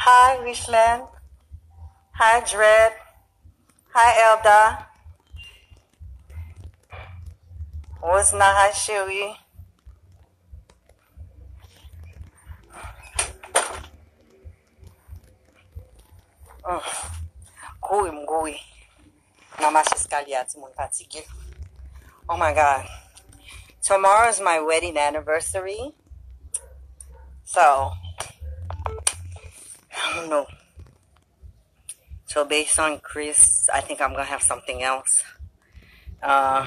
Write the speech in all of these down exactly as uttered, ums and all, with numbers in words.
Hi, Richland. Hi, Dread. Hi, Elda. Rosna, hi, chérie. Mm. Kouri, m kouri. Nan mache eskalye a, timoun fatige. Oh my God. Tomorrow is my wedding anniversary. So, I don't know. So based on Chris, I think I'm gonna have something else. Uh,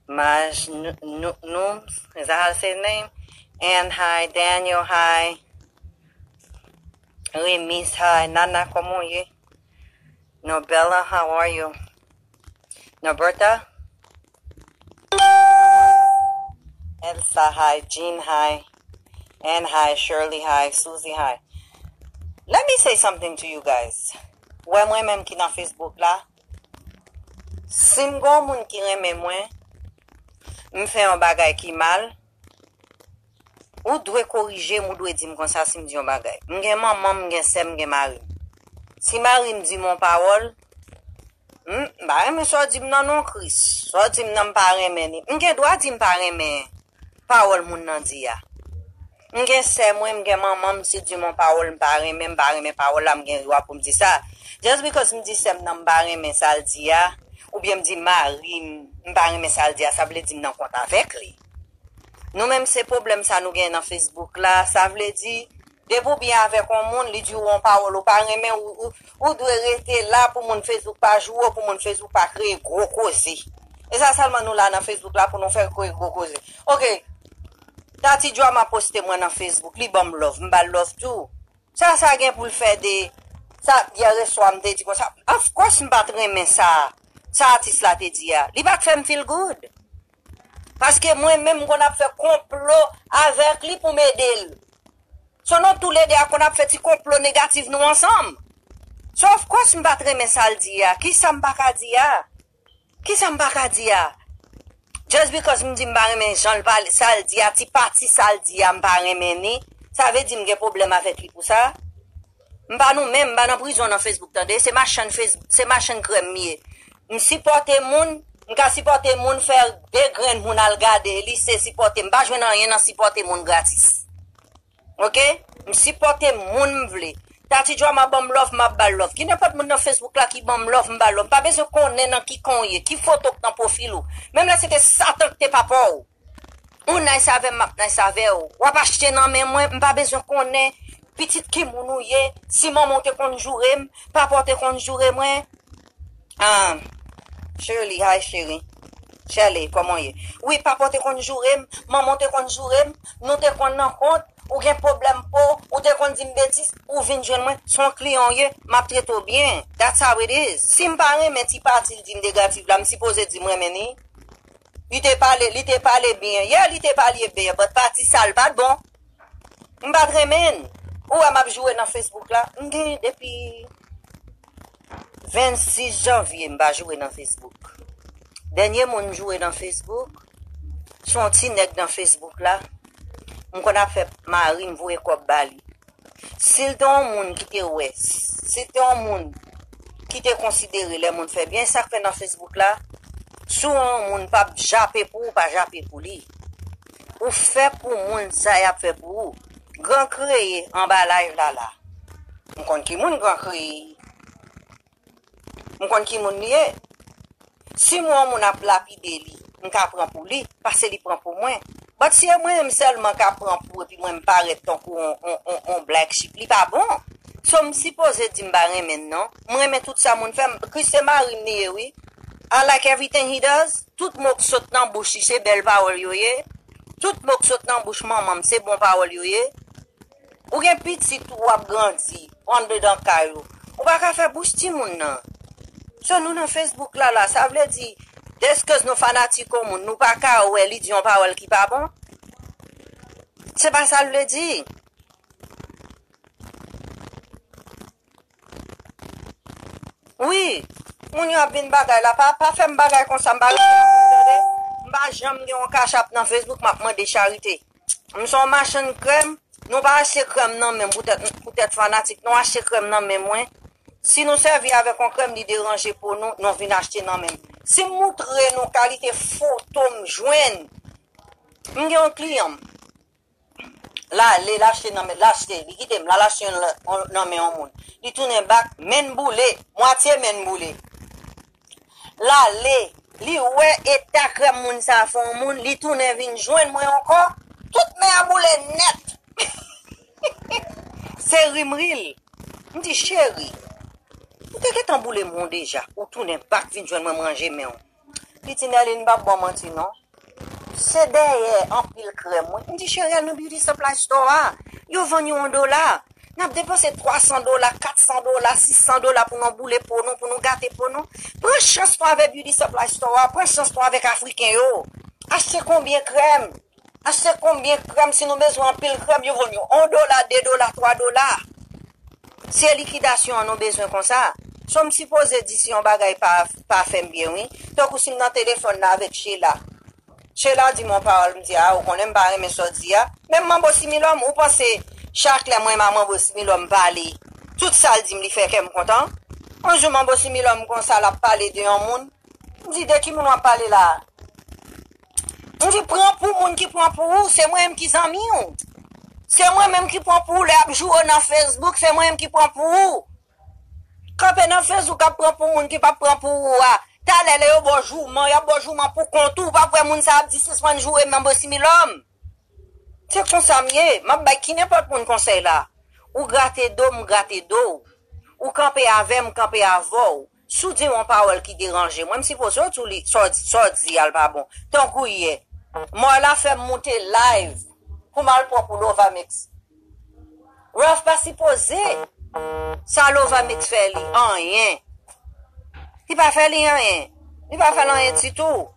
Maj Nu- Nu- Nums, is that how to say his name? And hi, Daniel, hi. Remis, hi. Nana, kòman w ye? Nobella, how are you? Norberta? Elsa, hi. Jean, hi. Anne, hi. Shirley, hi. Susie, hi. Let me say something to you guys. Wè mwen menm ki nan Facebook la, si m gon moun ki renmen mwen, m fè yon bagay ki mal, ou dwe korije m, ou dwe di m konsa si m di yon bagay. M gen manman m, m gen sè m, m gen mari m. Si mari m di m yon pawòl, m m pa renmen sa w di m nan non Kris. Sa w di m nan m pa renmen li. M gen dwa di m pa renmen pawòl moun nan di a. M gen sè mwen, m gen manman m, si di m yon pawòl m pa renmen, m pa renmen pawòl la, m gen dwa pou m di sa. Just because m di sè m nan m pa renmen sa l di a, oubyen m di mari m, m pa renmen sa l di a, sa vle di m nan kont avèk li. Nou menm se pwoblèm sa nou gen nan Facebook la, sa vle di, depi w byen avèk yon moun, li di w yon pawòl ou pa renmen, ou, ou, ou dwe rete la pou moun Facebook pa joure w, pou moun Facebook pa kreye gwo koze. E sa sèlman nou la nan Facebook la pou nou fè kreye gwo koze. Ok, Tati Drama poste mwen nan Facebook, li ban m love, m ba l love tou. Sa sa gen pou l fè de sa yè swa m te di konsa? Of course m pa t renmen sa, sa atis la te di a. Li pa t fè m feel good. Paske mwen menm m konn ap fè konplo avèk li pou m ede l. So nou toulede a konn ap fè ti konplo negatif nou ansanm. So of course m pa t renmen sa l di a. Kisa m pa ka di a? Kisa m pa ka di a? Just because m di m pa renmen jan l pale, sa l di a, ti pati sa l di a, m pa renmen ni, sa vle di m gen pwoblèm avèk li pou sa? M pa nou menm, m pa nan prizon nan Facebook, tande. Se machann Facebook, se machann krèm m ye. M sipòte moun, m ka sipòte moun fè de grenn moun al gade li, se sipòte. M pa jwenn anyen nan sipòte moun gratis. Ok? M sipòte moun m vle. Tati Drama ban m love, m ap ba l love. Ki nenpòt moun nan Facebook la ki ban m love, m ba l love. M pa bezwen konnen nan ki kan w ye, ki foto k nan pwofil ou. Menm lè se te Satan k te papa w. Ou nice avè m, m ap nice avè w. W ap achte nan men mwen, m pa bezwen konnen pitit ki moun ou ye, si manman w te konn joure m, papa w te konn joure mwen. Ah, Shirley, hi cheri. Shirley, kòman w ye? Wi, papa w te konn joure m, manman w te konn joure m, nou te konn nan kont, ou gen pwoblèm po, ou te konn di m betiz, ou vin jwenn mwen, se yon kliyan w ye, m ap trete w byen. That's how it is. Si m pa renmen ti pati l di m negatif la, m sipoze di m renmen li. Li te pale, li te pale byen. Yeah, li te pale byen, but pati sa l pa t bon. M pa t renmen l. Ou wè m ap joure nan Facebook la. M gen depi vennsis janvye m pa joure nan Facebook. Dènye moun m joure nan Facebook, se yon ti nèg nan Facebook la. M konn ap fè mari m voye kòb ba li. Si l te yon moun ki te wè, si l te yon moun ki te konsidere lè moun fè byen, sa k fè nan Facebook la, si w yon moun p ap jape pou ou, pa jape pou li. Ou fè pou moun sa y ap fè pou ou. Gran kreye anba live la la. M konn ki moun gran kreye. M konn ki moun li ye. Si m wè yon moun ap lapide li, m ka pran pou li, pase li pran pou mwen. But si e mwen menm sèlman k ap pran pou epi mwen m parèt tankou on, on, on, on black sheep, li pa bon. So m sipoze di m pa renmen l non. M renmen tout sa moun fè m. Chris se mari m li ye wi. I like everything he does. Tout mo k sot nan bouch li se bèl pawòl yo ye. Tout mo k sot nan bouch manman m se bon pawòl yo ye. Ou gen pitit ou ap grandi andedan kay ou. Ou pa ka fè bouch timoun nan. So nou nan Facebook la la, sa vle di, just cause nou fanatik yon moun, nou pa ka wè li di yon pawòl ki pa bon? Se pa sa l vle di. Wi, moun yo ap vin bagay la, pa, pa fè m bagay konsa, m pa renmen moun tande. M pa janm gen yon cash app nan Facebook, m ap mande charite. M se yon machann krèm, Nou pa achte krèm nan men m poutèt, poutèt fanatik. Nou achte krèm nan men mwen. Si nou sèvi avèk yon krèm, li deranje po nou, nou vin achte nan men m. Si m moutre nou kalite foto m jwenn, m gen yon kliyan m. L ale, l achte nan men, l achte, li kite m, l al achte yon nan men yon moun. Li tounen bak, men boule, mwatye men boule. L ale, li wè eta krèm moun sa a fè yon moun, li tounen vin jwenn mwen ankò, tout men an boule nèt. Se ri m ri l. M di, cheri, ou te gentan boule men w deja, ou tounen bak vin jwenn mwen, m ranje men w. Li di, Nèlin, m p ap ba w manti non. Se dèyè anpil krèm, wi. M di, cheri, al nan Beauty Supply Store a. Yo vann yo yon dola. N ap depanse twa san dola, kat san dola, sis san dola pou nou boule po nou, pou nou gate po nou. Pran chans nou avèk Beauty Supply Store a, pran chans nou avèk Afriken yo. Achte konbyen krèm? Achte konbyen krèm? Si nou bezwen anpil krèm, yo vann yo yon dola, de dola, twa dola. Se likidasyon an nou bezwen konsa. So m sipoze di si yon bagay pa, pa fè m byen, wi. Tankou si m nan telefòn nan avèk Sheila. Sheila di m yon pawòl, m di, a, ou konnen m pa renmen sa w di a. Menm Manbo Similòm, ou panse chak lè mwen ma Manbo Similòm pale, tout sa l di m, li fè kè m kontan? Yon jou Manbo Similòm konsa, l ap pale de yon moun. M di, de ki moun w ap pale la a? M di, pran pou moun ki pran pou ou, se mwen menm ki zanmi w. Se mwen menm ki pran pou ou, lè y ap joure w nan Facebook, se mwen menm ki pran pou ou. Kanpe nan Facebook ap pran pou moun ki p ap pran pou ou a. Talè lè yo ba w jouman, y ap ba w jouman pou kont ou, ou p ap wè moun sa ap di sispann joure m nan Manbo Similòm. Se konsa m ye, m ap bay ki nenpòt moun konsèy la. Ou grate do, m grate do w. Ou kanpe avè m, m kanpe avè w. Si w di yon pawòl ki deranje mwen, m sipoze w di w li, sa w di, sa w di a l pa bon. Tankou yè, Marla fè m moute live pou m al pran pou Lovamix. Ralph pa sipoze sa Lovamix fè li anyen. Li pa fè li anyen. Li pa fè l anyen ditou.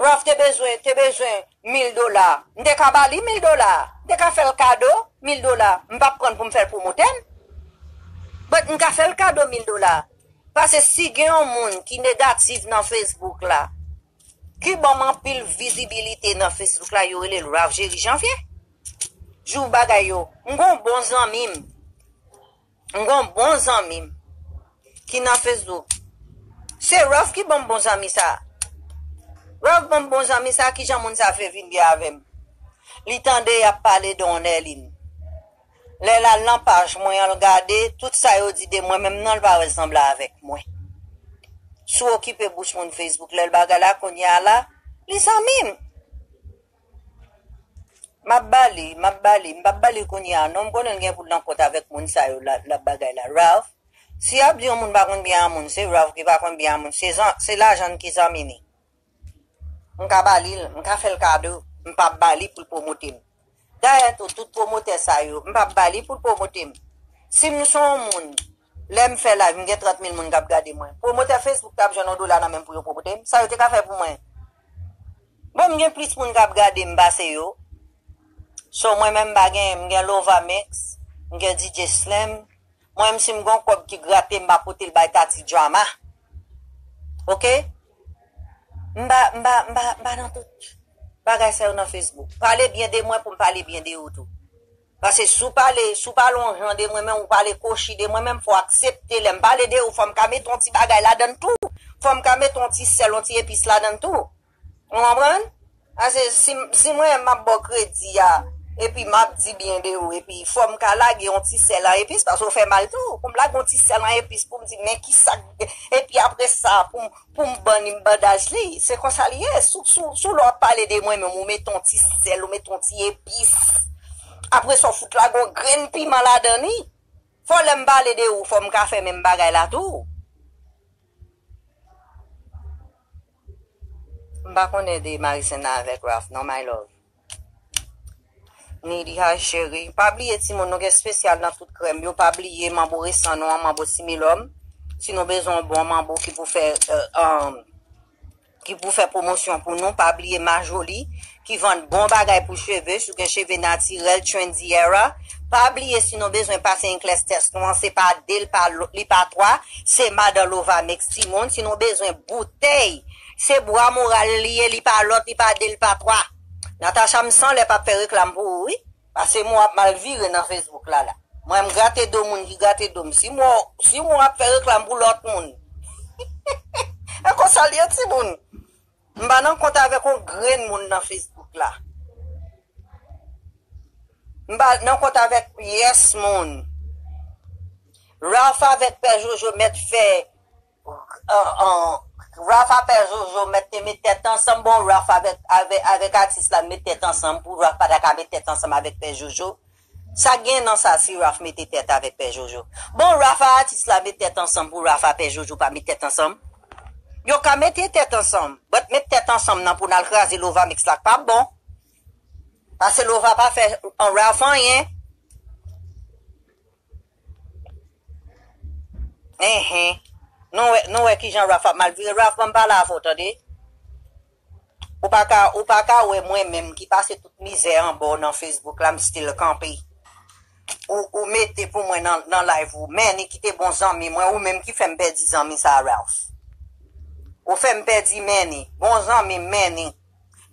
Ralph te bezwen, te bezwen mil dola. M te ka ba li mil dola. M te ka fè l kado mil dola. M p ap pran l pou m fè l pwomote m. But m ka fè l kado mil dola. Paske si gen yon moun ki negatif nan Facebook la, ki ban m anpil vizibilite nan Facebook la, yo rele l Ralph Jerry Janvier. Jou bagay yo, m gon bon zanmi m. M gon bon zanmi m ki nan Facebook. Se Ralph ki ban m bon zanmi sa. Ralph ban m bon zanmi sa, kijan moun sa fè vin byen avè m? Li tande y ap pale de yon Nèlin. Lè l al nan paj mwen an, l gade, tout sa yo di de mwen menm nan, l pa wè l sanble avèk mwen. Si w okipe bouch moun Facebook, lè l bagay la, kounye a la, li zanmi m. M ap ba li, m ap ba li, m p ap ba li kounye a non, m konnen l gen pou l nan kont avèk moun sa yo la, l ap bagay la. Ralph, si y ap di yon moun pa konn byen a moun, se Ralph ki pa konn byen a moun, se zan, se lajan n ki zanmi ni. M ka ba li l, m ka fè l kado, m p ap ba li pou l pwomote m. Dayè tou, tout pwomotè sa yo, m p ap ba li pou l pwomote m. Si m se yon moun, lè m fè live, m gen trant mil moun k ap gade mwen. Pwomotè Facebook t ap jwenn yon dola nan men m pou yo pwomote m? Sa yo te ka fè pou mwen? Bon, m gen plis moun k ap gade m pase yo. So, mwen menm, m pa gen, m gen Lovamix, m gen D J Slim. Mwen menm, si m gon kòb ki grate, m pa pote l bay Tati Drama. Oke? M pa, m pa, m pa, m pa nan tout bagay sa yo nan Facebook. Pale byen de mwen pou m pale byen de ou tou. Paske si w pale, si w pale yon jan de mwen menm, ou pale kochi de mwen menm, fò w aksepte lè m pale de ou, fò m ka mete yon ti bagay ladann tou. Fò m ka mete yon ti sèl, yon ti epis ladann tou. Ou konprann? Paske si, si mwen m ap ba w kredi a, epi m ap di byen de ou, epi fò m ka lage yon ti sèl an epis, paske w fè mal tou. Pou m lage yon ti sèl an epis, pou m di, men kisa, epi apre sa, pou m, pou m banni m bandaj li. Se konsa li ye. Si w, si w, si w lè w ap pale de mwen menm, ou mete yon ti sèl, ou mete yon ti epis. Apre sa, w fout lage yon grenn piman ladan li. Fò lè m pale de ou, fò m ka fè menm bagay la tou. M pa konnen de Marisena avèk Ralph, non, my love. Nidi, hi, cheri. Pa bliye, timoun, nou gen espesyal nan tout krèm yo. Pa bliye manbo resan nou an, manbo Similòm. Si nou bezwen yon bon manbo ki pou fè, euh, um, ki pou fè pwomosyon pou nou, pa bliye Majoli, ki vann bon bagay pou cheve, si w gen cheve natirèl, trendy era. Pa bliye, si nou bezwen pase Enklès tès nou an, se pa de, l pa, li pa twa, se Madan Lovamix timoun. Si nou bezwen boutèy, se Bwa Moral li ye, li pa lòt, li pa de, l pa twa. Natacha, m san lè p ap fè reklam pou ou, wi. Pase m wè w ap mal vire nan Facebook la la. Mwen, m grate do moun ki grate do m. Si m wè w, si m wè w ap fè reklam pou lòt moun. E konsa l ye, timoun. M pa nan kont avèk yon grenn moun nan Facebook la. M pa nan kont avèk pyès moun. Ralph avèk Pè Jojo mèt fè, an, an, Ralph a Pè Jojo mèt te met tèt ansanm. Bon, Ralph avèk, avèk, avèk atis la met tèt ansanm pou Ralph pa ta ka met tèt ansanm avèk Pè Jojo. Sa gen nan sa si Ralph mete tèt avèk Pè Jojo? Bon, Ralph a atis la met tèt ansanm pou Ralph a Pè Jojo pa met tèt ansanm. Yo ka mete tèt ansanm, but met tèt ansanm nan pou n al kraze Lovamix la k p ap bon. Paske Lova pa fè an Ralph anyen. Enhen. Nou wè, nou wè kijan Ralph ap mal vire. Ralph, ban m pale avè w, tande. Ou pa ka, ou pa ka wè mwen menm ki pase tout mizè anba w nan Facebook la, m still kanpe. Ou, ou mete pou mwen nan, nan live ou. Manny ki te bon zanmi mwen, ou menm ki fè m pèdi zanmi sa a, Ralph. Ou fè m pèdi Manny, bon zanmi m, Manny.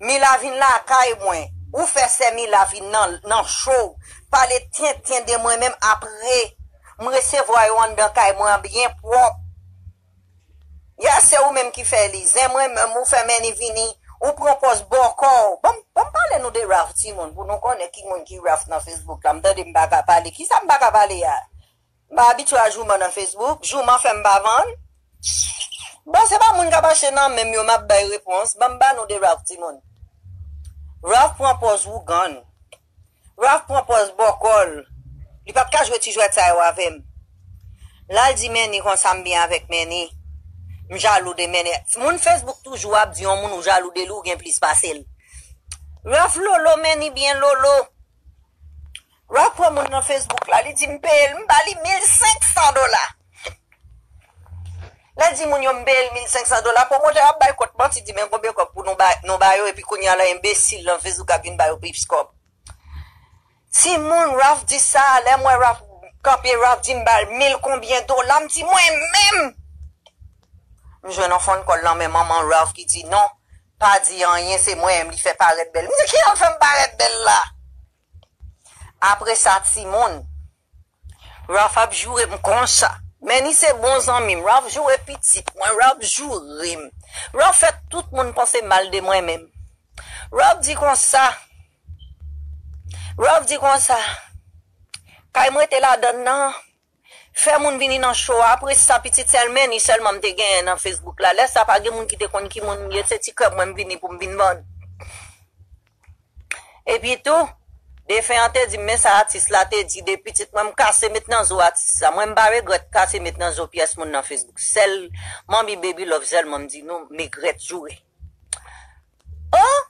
Mila vin lakay mwen. Ou fè sè Mila vin nan, nan show. Pale tenten de mwen menm apre. M resevwa yo anndan kay mwen an byen pwòp. Yè se ou menm ki fè li. Zen mwen menm, ou fè Manny vini. Ou pran pòz bòkò w. Ban m, ban m pale nou de Ralph, timoun, pou nou konnen ki moun ki Ralph nan Facebook la. M tande m pa ka pale. Kisa m pa ka pale a? M pa abitye a jouman nan Facebook. Jouman fè m pa vann. Bon, se pa moun k ap achte nan men m yo m ap bay repons. Ban m ba nou de Ralph, timoun. Ralph pran pòz wougan. Ralph pran pòz bòkò l. Li p ap ka jwe ti jwèt sa yo avè m. L al di Manny konsa m byen avèk Manny. M jalou de Manny. Moun Facebook toujou ap di yon moun ou jalou de li, ou gen plis pase l. Ralph lolo, Manny byen lolo. Ralph pran moun nan Facebook la, li di m peye l, m ba li mil senk san dola. Lè di moun yo m peye l mil senk san dola, pwomotè ap bay kont manti, di men konbyen kòb pou nou ba, nou ba yo, epi kounye a la enbesil nan Facebook ap vin ba yo plis kòb. Timoun, Ralph di sa, lè m wè Ralph kanpe, Ralph di m ba l mil konbyen dola, m di mwen menm. M jwenn yon phone call nan men manman Ralph ki di non, pa di anyen, se mwen menm li fè parèt bèl. M di ki jan l fè m parèt bèl la? Apre sa, timoun, Ralph ap joure m konsa. Manny se bon zanmi m. Ralph joure pitit mwen. Ralph joure m. Ralph fè tout moun panse mal de mwen menm. Ralph di konsa. Ralph di konsa. Kay m rete ladann nan. Fè moun vini nan show a. Apre sa, pitit sèl Manny sèlman m te genyen nan Facebook la. Lè sa, pa gen moun ki te konn ki moun m ye. Se ti krèb mwen m vini pou m vin vann. Epi tou, defen an te di m, men sa atis la te di de pitit mwen, m kase met nan zo atis la. Mwen, m pa regrèt kase met nan zo pyès moun nan Facebook. Sèl Manmi Baby Love sèlman m di nou, m regrèt joure. Oh!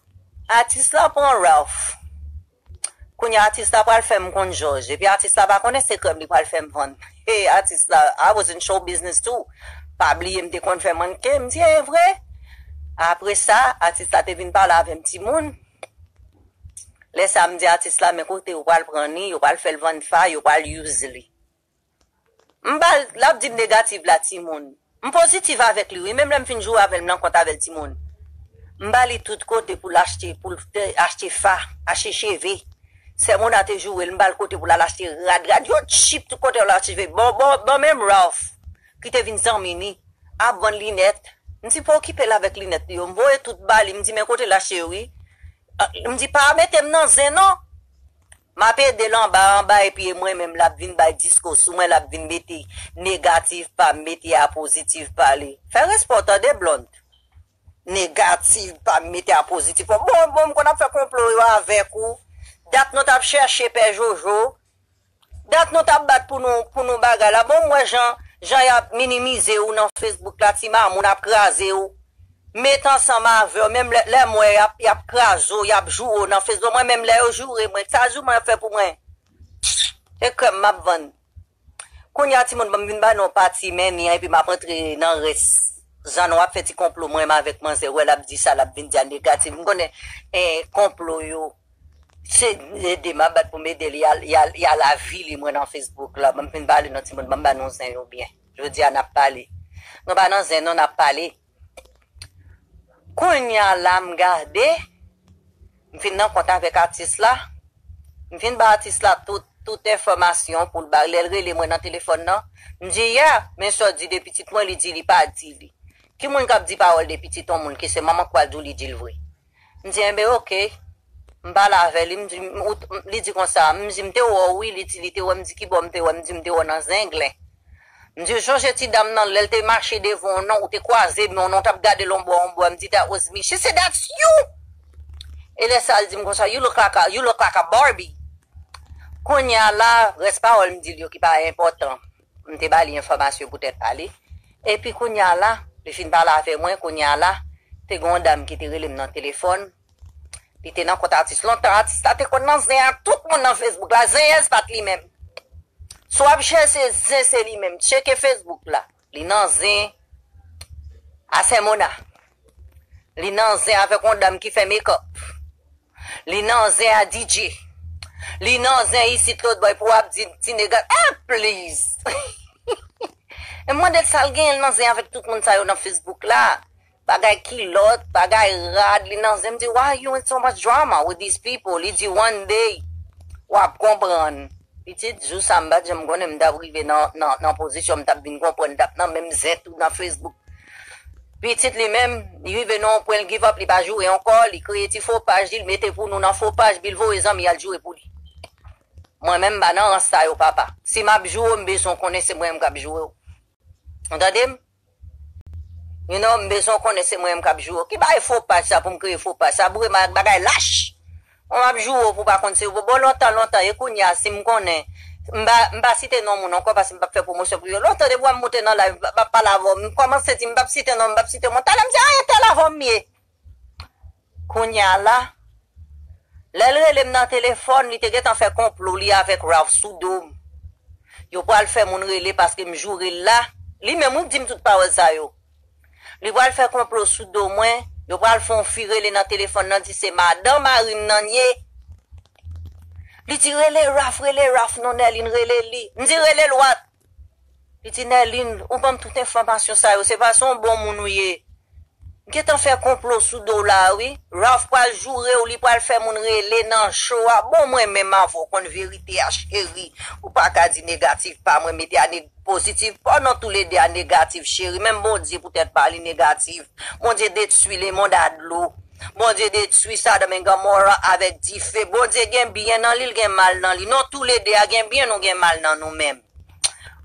Atis la pran Ralph. Kounye a, atis la pral fè m konn jòj. Epi atis la pa konnen se krèm li pral fè m vann. Hey, atis la, I was in show business too. Pa bliye m te konn fè mannken. M di, e vre? Apre sa, atis la te vin pale avè m, timoun. Lè sa, m di atis la, men kote yo pral pran li, yo pral fè l vann fa, yo pral use li. M ba l, l ap di m negatif la, timoun. M pozitif avèk li, wi. Menm lè m fin joure avè l, m nan kont avè l, timoun. M ba li tout kote pou l achte, pou l te achte fa, achte cheve. Sè Mona te joure l, m ba l kote pou l al achte rad, rad yo cheap tout kote l achte cheve. Bon, bon, bon, menm Ralph, ki te vin zanmi m, ap vann linèt. M di, pa okipe l avèk linèt li yo. M voye tout ba li, m di, men kote l achte yo, wi. Ah, m di, pa mete m nan zen, non. M ap ede l anba, anba, epi e mwen menm l ap vin bay disko sou mwen, l ap vin mete negatif pa m, mete a pozitif pa li. Fè respè w tande, Blonde. Negatif pa m, mete a pozitif pa w. Bon, bon, m konn ap fè konplo yo avèk ou. Dat nou t ap chèche Pè Jojo. Dat nou t ap bat pou nou, pou nou bagay la. Bon, m wè jan, jan y ap minimize ou nan Facebook la, ti mamoun ap kraze ou. Met ansanm avè w, menm lè, lè m wè y ap, y ap kraze w, y ap joure w nan Facebook. Mwen menm lè yo joure mwen, sa jouman yo fè pou mwen? Se krèm m ap vann. Kounye a, timoun, ban m vin ba nou pati Manny an, epi m ap antre nan rès. Jan nou ap fè ti konplo mwen menm avèk manzè, wè l ap di sa, l ap vin di a negatif. M konnen, eh, konplo yo. Se ede m ap bat pou m ede l, y al, y al, y al avili mwen nan Facebook la. Ban m fin pale non, timoun, ban m ba nou zen yo byen. Jodi a n ap pale. Nou pa nan zen non, n ap pale. Kounye a la m gade, m fin nan kont avèk atis la. M fin ba atis la tout, tout enfòmasyon pou l ba, lè l rele mwen nan telefòn nan. M di, "Yeah, men sa w di de pitit mwen?" Li di li pa di li. Ki moun k ap di pawòl de pitit yon moun ke se manman k pral di w li di l vre? M di, "Enben, oke." M pale avè li, m di, m- ou- m- li di konsa, m di, "M te wè w, wi." Li di, li te wè m, di, "Ki bò m te wè?" M di, "M te wè w nan Zenglen." M di, "Ou chonje ti dam nan, lè l te mache devan w non, ou te kwaze men w non, w t ap gade l yon bò, yon bò." M di, "That was me." She said, "That's you!" E lè sa, l di m konsa, "You look like a, you look like a Barbie." Kounye a la, rès pawòl m di l yo ki pa enpòtan, m te ba li enfòmasyon poutèt pa li. Epi kounye a la, li fin pale avè mwen, kounye a la, te gen yon dam ki te rele m nan telefòn. Li te nan kont atis. Lontan, atis la te konn nan zen ak tout moun nan Facebook la. Zenyèz pa t li menm. Si w ap chèche zen, se li menm. Tcheke Facebook la. Li nan zen a Sèmona. Li nan zen avèk yon dam ki fè make-up. Li nan zen a D J. Li nan zen isit lòt bò pou w ap di ti nèg, ah, please. E m mande l sa l genyen l nan zen avèk tout moun sa yo nan Facebook la. Bagay kilòt, bagay rad, li nan zen. M di, "Why you in so much drama with these people?" Li di, "One day, w ap konprann." Pitit, jou sa m pa t janm konnen m t ap rive nan, nan, nan pozisyon m t ap vin konprann, m t ap nan menm zen tou nan Facebook. Pitit li menm, li rive nan yon pwen, l give up, li pa joure ankò, li kreye ti fo paj li, li mete pou nou nan fo paj, epi l voye zanmi al joure pou li. Mwen menm, m pa nan rans sa yo, papa. Si m ap joure w, m bezwen w konnen se mwen menm k ap joure w. Ou tande m? You know, m bezwen w konnen se mwen menm k ap joure w. Ki bagay fo paj sa pou m kreye fo paj sa? Boure m ak bagay lach. Mwen m ap joure w pou w pa konn se yo. Bon, lontan, lontan, e kounye a, si m konnen, m pa, m pa site non moun ankò paske m p ap fè pwomosyon pou yo. Lontan, depi w wè m moute nan live, m p ap pale avè w. M kòmanse di, m p ap site non, m p ap site moun. Talè m di, "A, entèl avè m ye." Kounye a la, lè l rele m nan telefòn, li te gentan fè konplo li avèk Ralph sou do m. Yo pral fè moun rele paske m joure l la. Li menm wi k di m tout pawòl sa yo. Li pral fè konplo sou do mwen. Yo pral fè yon fi rele nan telefòn nan, di se madan mari m nan l ye. Li di, "Rele Ralph, rele Ralph, non, Nerline, rele li." M di, "Rele l what?" Li di, "Nerline, ou ban m tout enfòmasyon sa yo, se pa se yon bon moun ou ye. M gentan fè konplo sou do w la, wi. Ralph pral joure w, li pral fè moun rele nan cho a. Bon, mwen menm avè w konn verite a, cheri. Ou pa ka di negatif pa mwen, mete a neg-, pozitif pa w non, toulede a negatif, cheri. Menm Bondye poutèt pa li negatif. Bondye detwi lemonn a dlo. Bondye detwi Sadanm e Gomora avèk dife. Bondye gen byen nan li, l gen mal nan li. Non, toulede a gen byen, nou gen mal nan nou menm."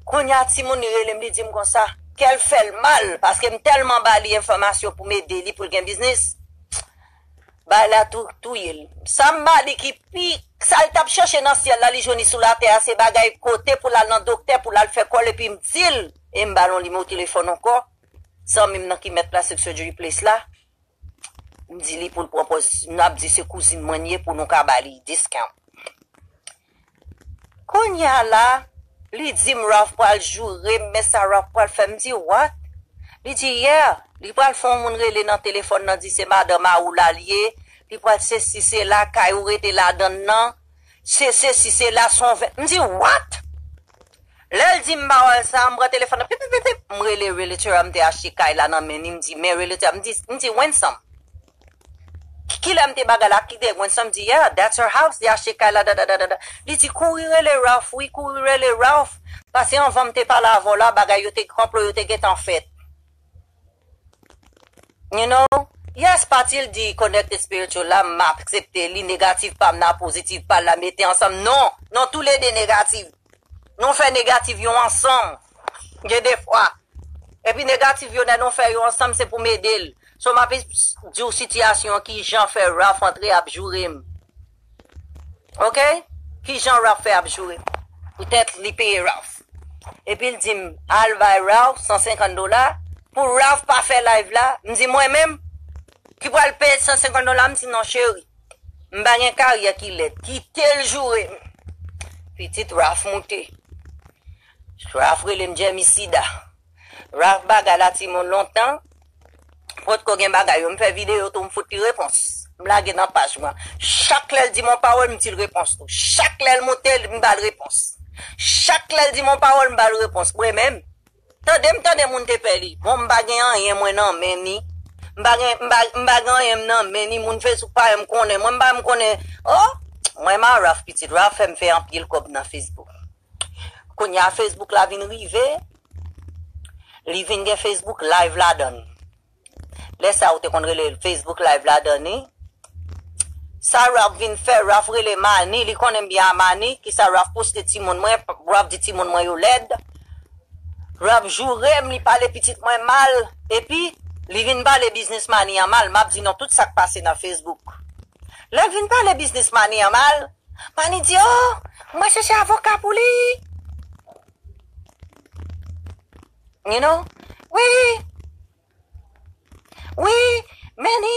Kounye a, timoun li rele m, li di m konsa, kè l fè l mal, paske m tèlman ba li enfòmasyon pou m ede li pou l gen biznis. Bagay la tou, touye l. Sa m ba li ki pi, sa l t ap chèche nan syèl la, li jwenn li sou latè a, se bagay kote pou l al nan doktè, pou l al fè kò l, epi m di l, e m ba l yon nimewo telefòn ankò, zanmi m nan ki mèt plastic surgery place la, m di li pou l pran pòz, n ap di se kouzin mwen l ye pou nou ka ba li discount. Kounye a la, li di m Ralph pral joure m, men sa Ralph pral fè m, m di, "What?" Li di, "Yeah, li pral fè yon moun rele nan telefòn nan, di se madanm a ou la l ye, li pral sesi sela, kay ou rete ladann nan, se sesi sela, se yon ven." M di, "What?" Lè l di m pawòl sa, m pran telefòn nan, pip, pip, pip, pip, m rele realtor a, m te achte kay la nan men li, m di, "Men realtor a," m di, m di, "When some?" Ki, kilè m te bagay la, ki te gwenn sa, m di, "Yeah, that's her house, li achte kay la, da, da, da, da, da." Li di, "Kouri rele Ralph, wi, kouri rele Ralph. Paske anvan m te pale avè w la, bagay yo te, konplo yo te gentan fèt." You know? Yes, pati l di connected spiritual la, m aksepte li, negatif pa m nan, pozitif pa l la, mete ansanm. Non, non, toulede negatif. Nou fè negatif yo ansanm. Gen de fwa. Epi negatif yo, lè nou fè yo ansanm, se pou m ede l. So, m ap di w sitiyasyon ki jan fè Ralph antre ap joure m. Oke? Ki jan Ralph fè ap joure m? Poutèt li peye Ralph. Epi l di m, "Al bay Ralph san senkant dola, pou Ralph pa fè live la." M di, "Mwen menm ki pral peye san senkant dola?" M di, "Non, cheri. M pa gen karyè ki lèd. Kite l joure m." Pitit Ralph moute. Ralph rele m Jeremy Sida. Ralph bagay la timoun lontan. Potko gen bagay yo. M fè videyo tou, m fout li repons. M lage nan paj mwen. Chak lè l di m yon pawòl, m di l repons tou. Chak lè l moute, m ba l repons. Chak lè l di m yon pawòl, m ba l repons. Mwen menm, tande m tande moun te pè li. Bon, m pa gen anyen mwen nan men ni. M pa gen, m pa, m pa gen anyen m nan men ni. Moun Facebook pa menm konnen mwen, m pa menm konnen. Oh, Mwen renmen Ralph pitit, Ralph fè m fè anpil kòb nan Facebook. Kounye a Facebook la vin rive, li vin gen Facebook Live ladan l. Lè sa ou te konn rele Facebook Live ladan li. Sa Ralph vin fè, Ralph rele Mani, li konnen m byen a Mani, kisa Ralph poste timoun mwen, Ralph di timoun mwen yo lèd. Ralph joure m, li pale pitit mwen mal, epi li vin pale biznis Mani an mal, m ap di nou tout sa k pase nan Facebook. Lè l vin pale biznis Mani an mal, Mani di, oh, mwen chèche avoka pou li. You know? Wi, wi, Mani,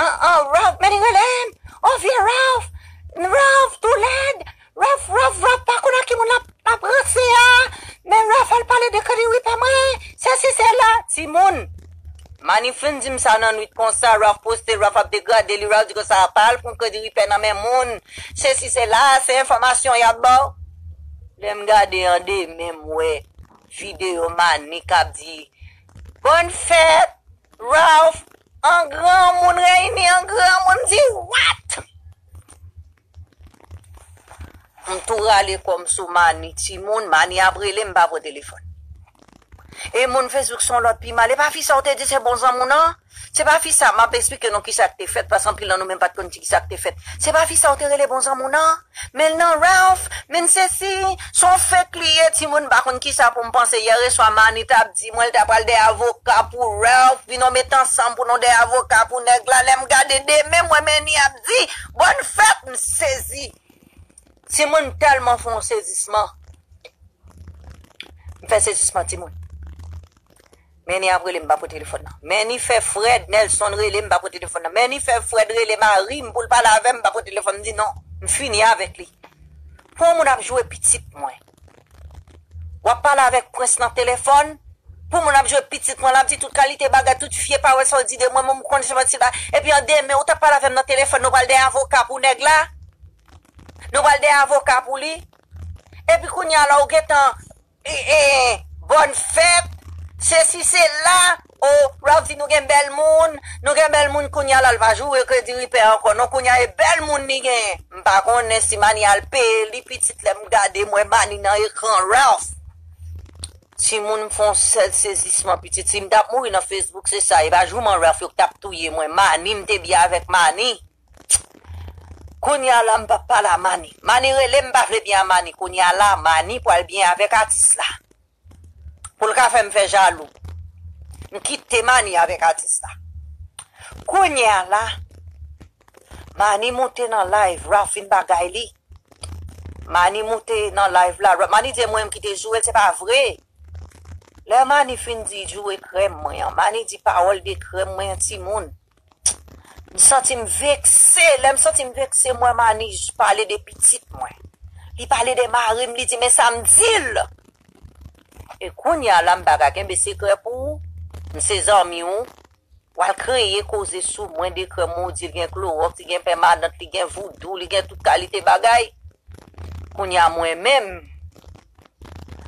an, an, Ralph, Mani rele m. Oh, vye Ralph, Ralph, tou lèd. Ralph, Ralph, Ralph, pa konn ak ki moun l ap, ap ranse a. Men Ralph al pale de kredi ripè mwen. Sesi, sela, timoun. Mani fin di m sa nan nwit konsa, Ralph poste, Ralph ap degrade li, Ralph di konsa, pa al pran kredi ripè nan men moun. Sesi, sela, se enfòmasyon y ap ba w. Lè m gade an demen, m wè videyo Mani k ap di, bòn fèt, Ralph, an granmoun reyini, an granmoun di, what? M tou rale kò m sou Mani, timoun, Mani ap rele m, m pa pran telefòn. E moun Facebook se yon lòt pi mal. E pa fi sa w te di se bon zanmi w nan? Se pa fi sa, m ap esplike nou kisa k te fèt, paske anpil nan nou menm pa t konn kisa k te fèt. Se pa fi sa w te rele bon zanmi w nan? Men l nan Ralph, men sesi, se yon fake li ye, timoun, m pa konn kisa pou m panse. Yè swa Mani t ap di mwen l ta pral de avoka pou Ralph, vin nou met ansanm pou nou de avoka pou nèg la. Lè m gade demen, m wè Mani ap di, bòn fèt, m sezi. Timoun, m tèlman fè yon sezisman. M fè sezisman, timoun. Mani ap rele m, m pa pran telefòn nan. Mani fè Fred Nelson rele m, m pa pran telefòn nan. Mani fè Fred rele mari m pou l pale avè m, m pa pran telefòn, m di non, m fini avèk li. Pou yon moun ap joure pitit mwen. W ap pale avèk Prince nan telefòn, pou moun ap joure pitit mwen, l ap di tout kalite bagay, tout vye pawòl sa w di de mwen, mwen m konn se manti la. Epi an demen, ou t ap pale avè m nan telefòn, nou pral de avoka pou nèg la. Nou pral de avoka pou li. Epi kounye a la, ou gentan e, e, bòn fèt, sesi sela, o, Ralph di nou gen bèl moun, nou gen bèl moun kounye a la, l pa joure kredi ripè ankò, non, kounye a e bèl moun li genyen. M pa konnen si Mani al peye li pitit, lè m gade m wè Mani nan ekran Ralph. Timoun, m fè yon sèl sezisman pitit, si m t ap mouri nan Facebook, se sa, e pa jouman Ralph yo k t ap touye mwen, Mani, m te byen avèk Mani. Kounye a la, m p ap pale a Mani. Mani rele m, m pa vle byen a Mani. Kounye a la, Mani pral byen avèk atis la. Pou l ka fè m fè jalou. M kite Mani avèk atis la. Kounye a la, Mani moute nan live, Ralph fin bagay li. Mani moute nan live la, Mani di mwen m kite joure l, se pa vre. Lè Mani fin di joure krèm mwen an, Mani di pawòl de krèm mwen an, timoun. M santi m vekse. Lè m santi m vekse, m wè Mani pale de pitit mwen. Li pale de mari m, li di, men sa m di l. E kounye a la, m pa ka kenbe sekrè pou ou. M se zanmi w. W al kreye koze sou mwen de krèm mwen, ou di l gen klowòks, li gen pèmanant, li gen voudou, li gen tout kalite bagay. Kounye a mwen menm,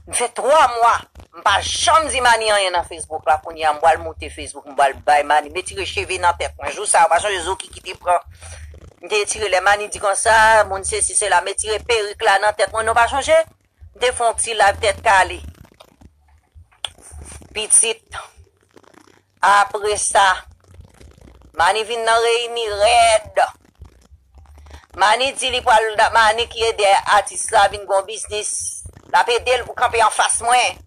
m fè twa mwa, m pa janm di Mani anyen nan Facebook la. Kounye a m pral moute Facebook, m pral bay Mani, m retire cheve nan tèt mwen. Jou sa a, ou pa sonje zo ki kite pran. M te retire lè Mani di konsa, moun sesi sela, m retire perik la nan tèt mwen, nou pa sonje? M te fè yon ti live tèt kale. Pitit. Apre sa, Mani vin nan reyini rèd. Mani di li pral, Mani ki ede atis la vin gon biznis. L ap ede l pou kanpe anfas mwen.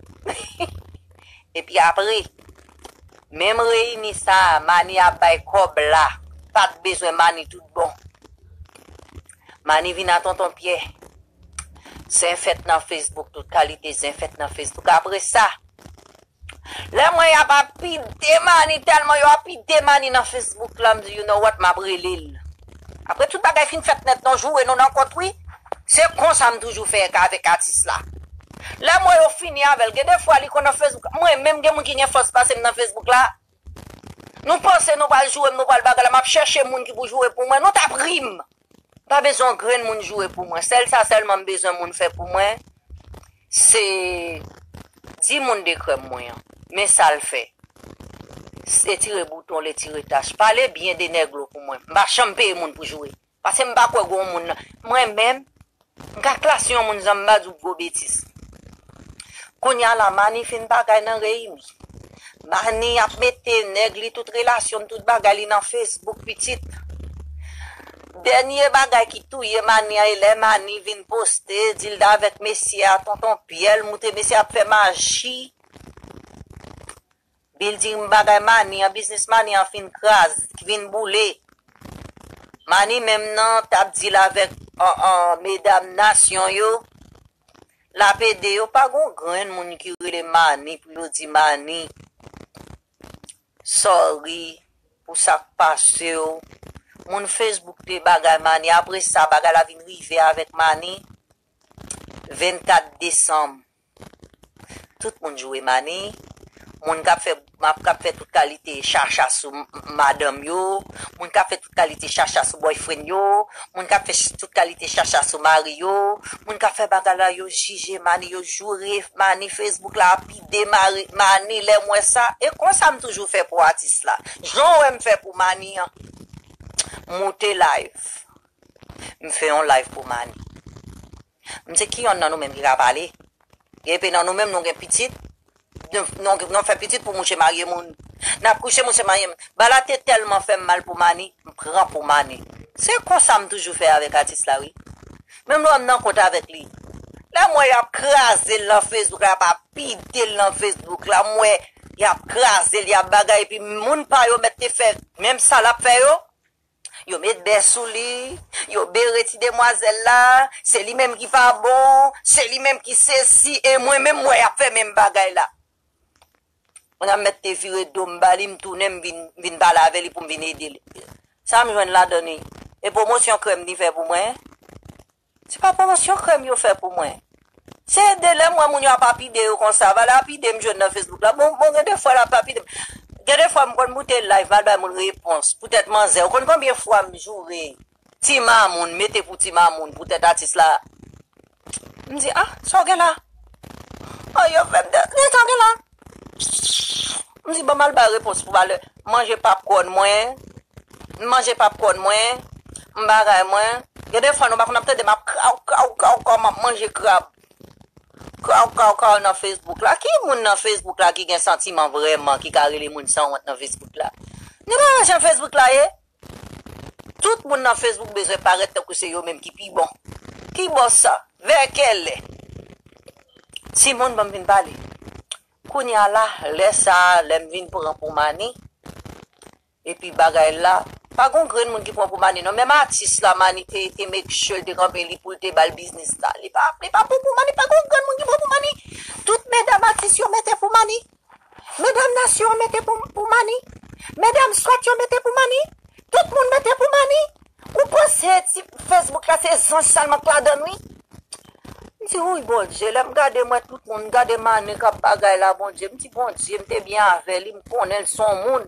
Epi apre, menm reyini sa a, Mani ap bay kòb la. Pa t bezwen Mani tout bon. Mani vin a Tonton Pyè. Zen fèt nan Facebook, tout kalite zen fèt nan Facebook. Apre sa, lè mwen y ap apide Mani, tèlman yo apide Mani nan Facebook la, m di, you know what, m ap rele l. Apre tout bagay fin fèt nèt, non, joure nou nan kont, wi. Se konsa m toujou fè avèk atis la. Lè mwen yo fini avè l, gen de fwa li konn nan Facebook, mwen menm gen moun ki gen fòs pase m nan Facebook la. Nou panse nou pral joure m, nou pral bagay la, m ap chèche moun ki pou joure pou mwen, nou t ap ri m. M pa bezwen yon grenn moun joure pou mwen. Sèl sa sèlman m bezwen moun fè pou mwen, se di moun de krèm mwen an. Men sa l fè. Retire bouton, retire tach. Pale byen de nèglo pou mwen. M pa janm peye moun pou joure. Paske m pa kwè gen yon moun nan. Mwen menm, m ka klase yon moun san m pa di w gwo betiz. Kounye a la, Mani fin bagay nan reyini. Mani ap mete nèg li, tout relasyon, tout bagay li nan Facebook, pitit. Dènye bagay ki touye Mani an, e lè Mani vin poste, di l t avèk mesye a, tonton Pyè, l moute mesye ap fè maji. Bilding bagay Mani an, biznis Mani an fin kraze, vin boule. Mani menm nan t ap deal avèk an, an, medam nasyon yo. L ap ede yo, pa gon grenn moun ki rele Mani pou yo di Mani sorry pou sa k pase w. Moun Facebook te bagay Mani, apre sa bagay la vin rive avèk Mani. Vennkat desanm, tout moun joure Mani. Moun k ap fè, m ap, k ap fè tout kalite chacha sou m- m- madanm yo, moun k ap fè tout kalite chacha sou boyfriend yo, moun k ap fè ch- tout kalite chacha sou mari yo, moun k ap fè bagay la, yo jije Mani, yo joure Mani, Facebook la ap pide mari- Mani. Lè m wè sa, e konsa m toujou fè pou atis la. Jan w wè m fè pou Mani an, moute live. M fè yon live pou Mani. M se ki yonn nan nou menm ki ka pale? Epi nan nou menm nou gen pitit, nou, nou, nou fè pitit pou mouche marye moun. N ap kouche mouche marye moun. Bagay la te tèlman fè m mal pou Mani, m pran pou Mani. Se konsa m toujou fè avèk atis la, wi. Menm lè m nan kont avèk li. Lè m wè y ap kraze l nan Facebook la, y ap pide l nan Facebook la, m wè y ap kraze l, y ap bagay, epi moun pa yo mèt te fè menm sa l ap fè yo. Yo met bè sou li, yo bere ti demwazèl la, se li menm ki pa bon, se li menm ki sesi, e mwen menm m wè y ap fè menm bagay la. Mwen ap mèt te vire do m ba li, m tounen, m vin, m vin pale avè li pou m vin ede li. Sa m jwenn ladan li? E pwomosyon krèm li fè pou mwen? Se pa pwomosyon krèm yo fè pou mwen. Se de lè m wè moun yo ap apide yo konsa, valè apide m jwenn nan Facebook la. Bon, bon, gen de fwa l ap apide m. Gen de fwa m konn moute live, m al bay moun repons. Poutèt manzè. Ou konn konbyen fwa m joure Ti Mamoun, mete pou Ti Mamoun, poutèt atis la? M di, ah, sa w gen la? Oh, yo fè m de, sa w gen la? M di, ban m al bay repons pou valè. M manje popcorn mwen. M manje popcorn mwen. M bagay mwen. Gen de fwa nou pa konn ap tande m ap kraw, kraw, kraw, kraw, m ap manje krab. Kraw, kraw, kraw nan Facebook la. Ki moun nan Facebook la ki gen santiman vrèman, ki ka rele moun sanwont nan Facebook la? Nou pa wè jan Facebook la ye? Tout moun nan Facebook bezwen parèt tankou se yo menm ki pi bon. Ki bò sa? Vè kèlè? Timoun, ban m vin pale. Kounye a la, lè sa a, lè m vin pran pou Mani, epi bagay la, pa gon grenn moun ki pran pou Mani non. Menm atis la, Mani te, te make sure l te kanpe li pou l te ba l biznis la. Li pa, li pa pran pou Mani, pa gon grenn moun ki pran pou Mani. Tout medam atis yo mete pou Mani. Medam nasyon an mete pou, pou Mani. Medam swat yo mete pou Mani. Tout moun mete pou Mani. Ou panse ti Facebook la se zanj sèlman k ladan l, wi? M di, wouyy, Bondye, lè m gade mwen tout moun, m gade Mani k ap bagay la, Bondye, m di, Bondye, m te byen avè li, m konnen l se yon moun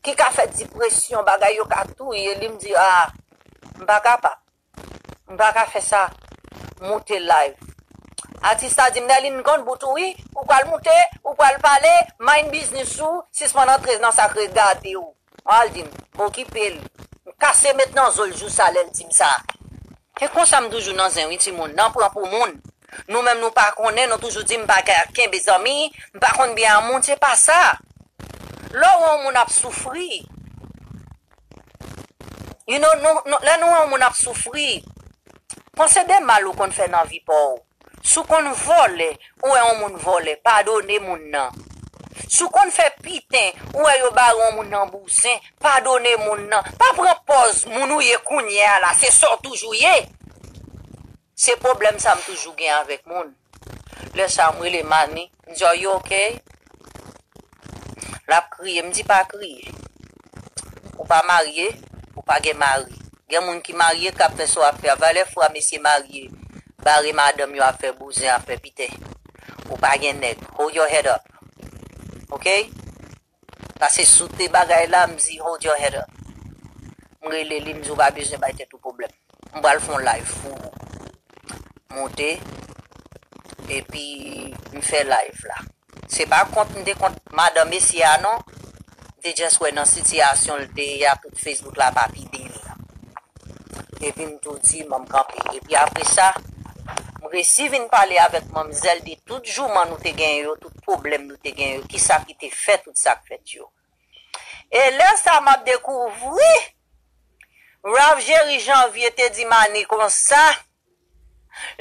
ki ka fè dipresyon, bagay yo ka touye li, m di, ah, m pa kapab. M pa ka fè sa. Moute live. Atis la di m, Nerline, m konn bout ou, wi. Ou pral moute, ou pral pale, mind business ou, sispann antre nan sa k regade w. Mwen al di m, okipe l. M kase met nan zo l jou sa lè l di m sa. E konsa m toujou nan zen, wi, timoun. Nan pran pou moun. Nou menm nou pa konnen, nou toujou di m pa ka kenbe zanmi, m pa konn byen a moun, se pa sa. Lè w wè yon moun ap soufri, you know, nou, nou, lè nou wè yon moun ap soufri, panse de mal ou konn fè nan vi pa w. Si w konn vòlè, ou wè yon moun vòlè, padone moun nan. Si w konn fè piten, ou wè yo bare yon moun nan bouzen, padone moun nan. Pa pran pòz moun ou ye kounye a la, se sa w toujou ye. Se pwoblèm sa m toujou gen avèk moun. Lè sa a, m rele Mani, m di, are you okay? L ap kriye, m di, pa kriye. Ou pa marye, ou pa gen mari. Gen moun ki marye k ap fè sa w ap fè a. Valè fwa mesye marye, bare madanm yo ap fè bouzen, ap fè piten. Ou pa gen nèg. Hold your head up. Oke? Pase sou te bagay la, m di, hold your head up. M rele li, m di, ou pa bezwen bay tèt ou pwoblèm. M pral fè yon live pou ou. Moute, epi m fè live la. Se pa kont m te kont madanm mesye a non. M te just wè nan sitiyasyon l te ye a, tout Facebook la pa pide l. Epi m tou di, ban m kanpe. Epi apre sa, m resi vin pale avèk manmzèl de tout jouman nou te genyen yo, tout pwoblèm nou te genyen yo, kisa ki te fè tout sa k fèt yo. E lè sa m ap dekouvri, Ralph Jerry Janvier te di Mani konsa,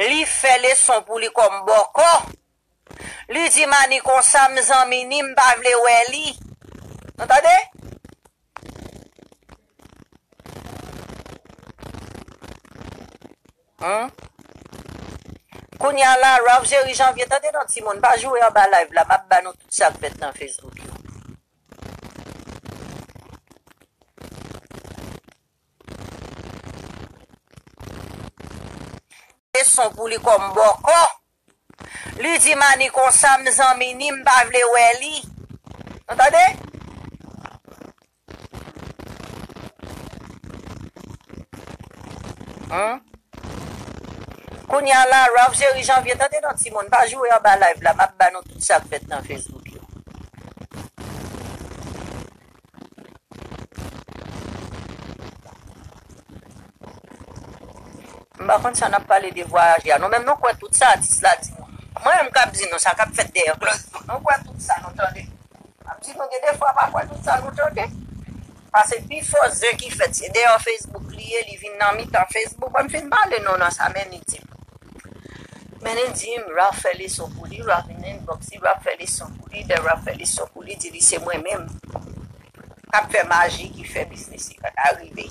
li fè leson pou li kòm bòkò. Li di Mani konsa, m zanmi ni, m pa vle wè li. Nou tande? Humm. Kounye a la, Ralph Jerry Janvier, tande non timoun, pa joure anba live la, m ap ba nou tout sa k fèt nan Facebook yo. Leson pou li kòm bòkò. Li di Mani konsa, m zanmi ni, m pa vle wè li. Nou tande? Humm. Kounye a la, Ralph Jerry Janvier, tande non timoun, pa joure anba live la, m ap ba nou tout sa k fèt nan Facebook yo. M pa konn sa n ap pale de vwayaje a. Nou menm nou kwè tout sa atis la di nou. Mwen menm k ap di nou sa k ap fèt dèyè klòz nou. Nou kwè tout sa nou tande. M ap di nou gen de fwa pa kwè tout sa nou tande. Paske pifò zen ki fèt se dèyè Facebook li ye, li vin nan mitan Facebook. Ban m fin pale non nan sa men li di m. Men li di m, Ralph fè leson pou li, Ralph vin inbox li, Ralph fè leson pou li, lè Ralph fè leson pou li, di li se mwen menm k ap fè maji ki fè biznis li pa ka rive.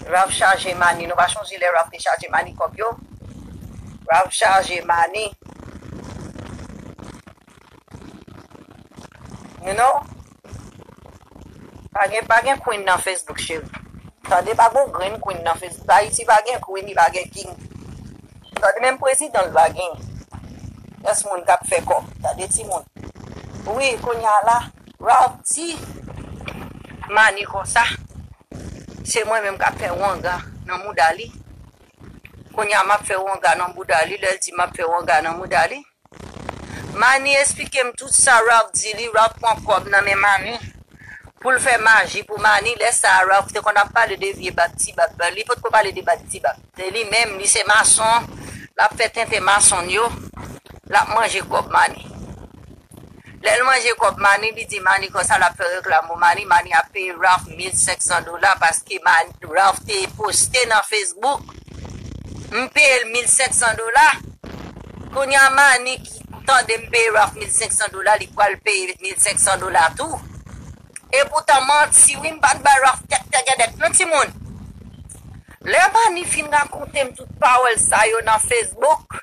Ralph chaje Mani, nou pa chonje lè Ralph te chaje Mani kòb yo? Ralph chaje Mani. You know? Pa gen, pa gen queen nan Facebook, cheri. Tande, pa gen grenn queen nan Facebook. Ayiti pa gen queen, li pa gen king. Tande, menm prezidan l pa gen. Kès moun k ap fè kòb? Tande, timoun. Wi, kounye a la, Ralph di Mani konsa, se mwen menm k ap fè wanga nan mouda li. Kounye a, m ap fè wanga nan mouda li. Lè l di m ap fè wanga nan mouda li, Mani esplike m tout sa Ralph di li. Ralph pran kòb nan men Mani pou l fè maji pou Mani. Lè sa a, Ralph te konn ap pale de vye bab ti bab. Li potko pale de bab ti bab. Se li menm, li se mason. L ap fè tenten mason yo. L ap manje kòb Mani. Lè l manje kòb Mani, li di Mani konsa l ap fè reklam pou Mani. Mani ap peye Ralph mil senk san dola paske Mani, Ralph te poste nan Facebook, m peye l mil senk san dola. Kounye a Mani ki tande m peye Ralph mil senk san dola, li pral peye mil senk san dola tou. E poutan manti wi, m pa t bay Ralph tèt tègèdèt non timoun. Lè Mani fin rakonte m tout pawòl sa yo nan Facebook,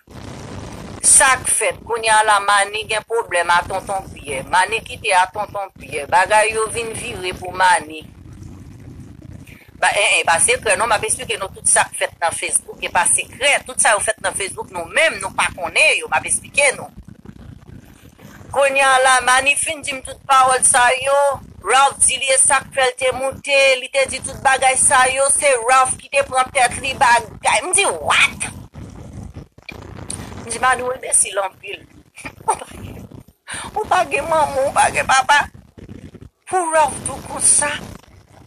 sa k fèt? Kounye a la Mani gen pwoblèm a Tonton Pyè. Mani kite a Tonton Pyè. Bagay yo vin vire pou Mani. Ba, en, en, pa sekrè non, m ap esplike nou tout sa k fèt nan Facebook. E pa sekrè, tout sa yo fèt nan Facebook, nou menm, nou pa konnen yo, m ap esplike nou. Kounye a la, Mani fin di m tout pawòl sa yo. Ralph di li e sa k fè l te moute, li te di tout bagay sa yo, se Ralph ki te pran tèt li bagay. M di, what? M di, Mani, ou enbesil anpil. Ou pa gen, ou pa gen manman, ou pa gen papa. Pou Ralph di w konsa,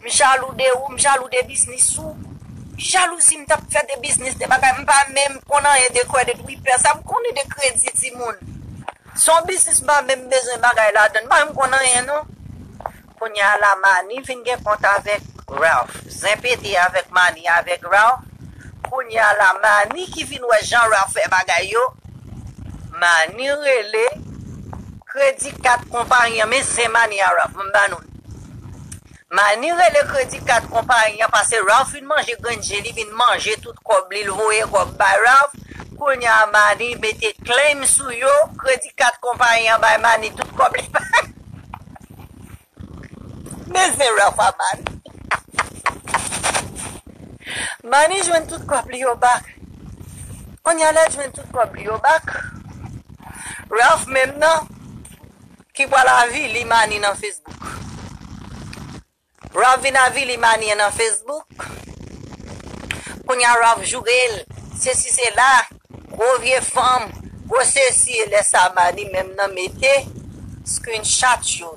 m jalou de ou, m jalou de biznis ou. Ki jalouzi m t ap fè de biznis, de bagay, m pa menm konn anyen de credit repair, sa m konnen de kredi timoun. Se yon biznis m pa menm bezwen bagay ladan l, m pa menm konn anyen non. Kounye a la Mani vin gen kont avèk Ralph. Zen pete avèk Mani, avèk Ralph. Kounye a la Mani ki vin wè jan Ralph fè bagay yo. Mani rele kredi kat konpayi an, men zen Mani a Ralph, m ba nou l. Mani rele kredi kat konpayi an, paske Ralph fin manje grenn je, li vin manje tout kòb li, l voye kòb bay Ralph. Kounye a Mani mete claim sou yo, kredi kat konpayi an bay Mani tout kòb li. Men zen Ralph a Mani. Mani jwenn tout kòb li yo bak. Kounye a lè l jwenn tout kòb li yo bak, Ralph menm nan ki pral avili Mani nan Facebook. Ralph vin avili Mani an nan Facebook. Kounye a Ralph joure l. Sesi sela, gwo vye fanm, gwo sesi, e lè sa Mani menm nan mete screenshot yo.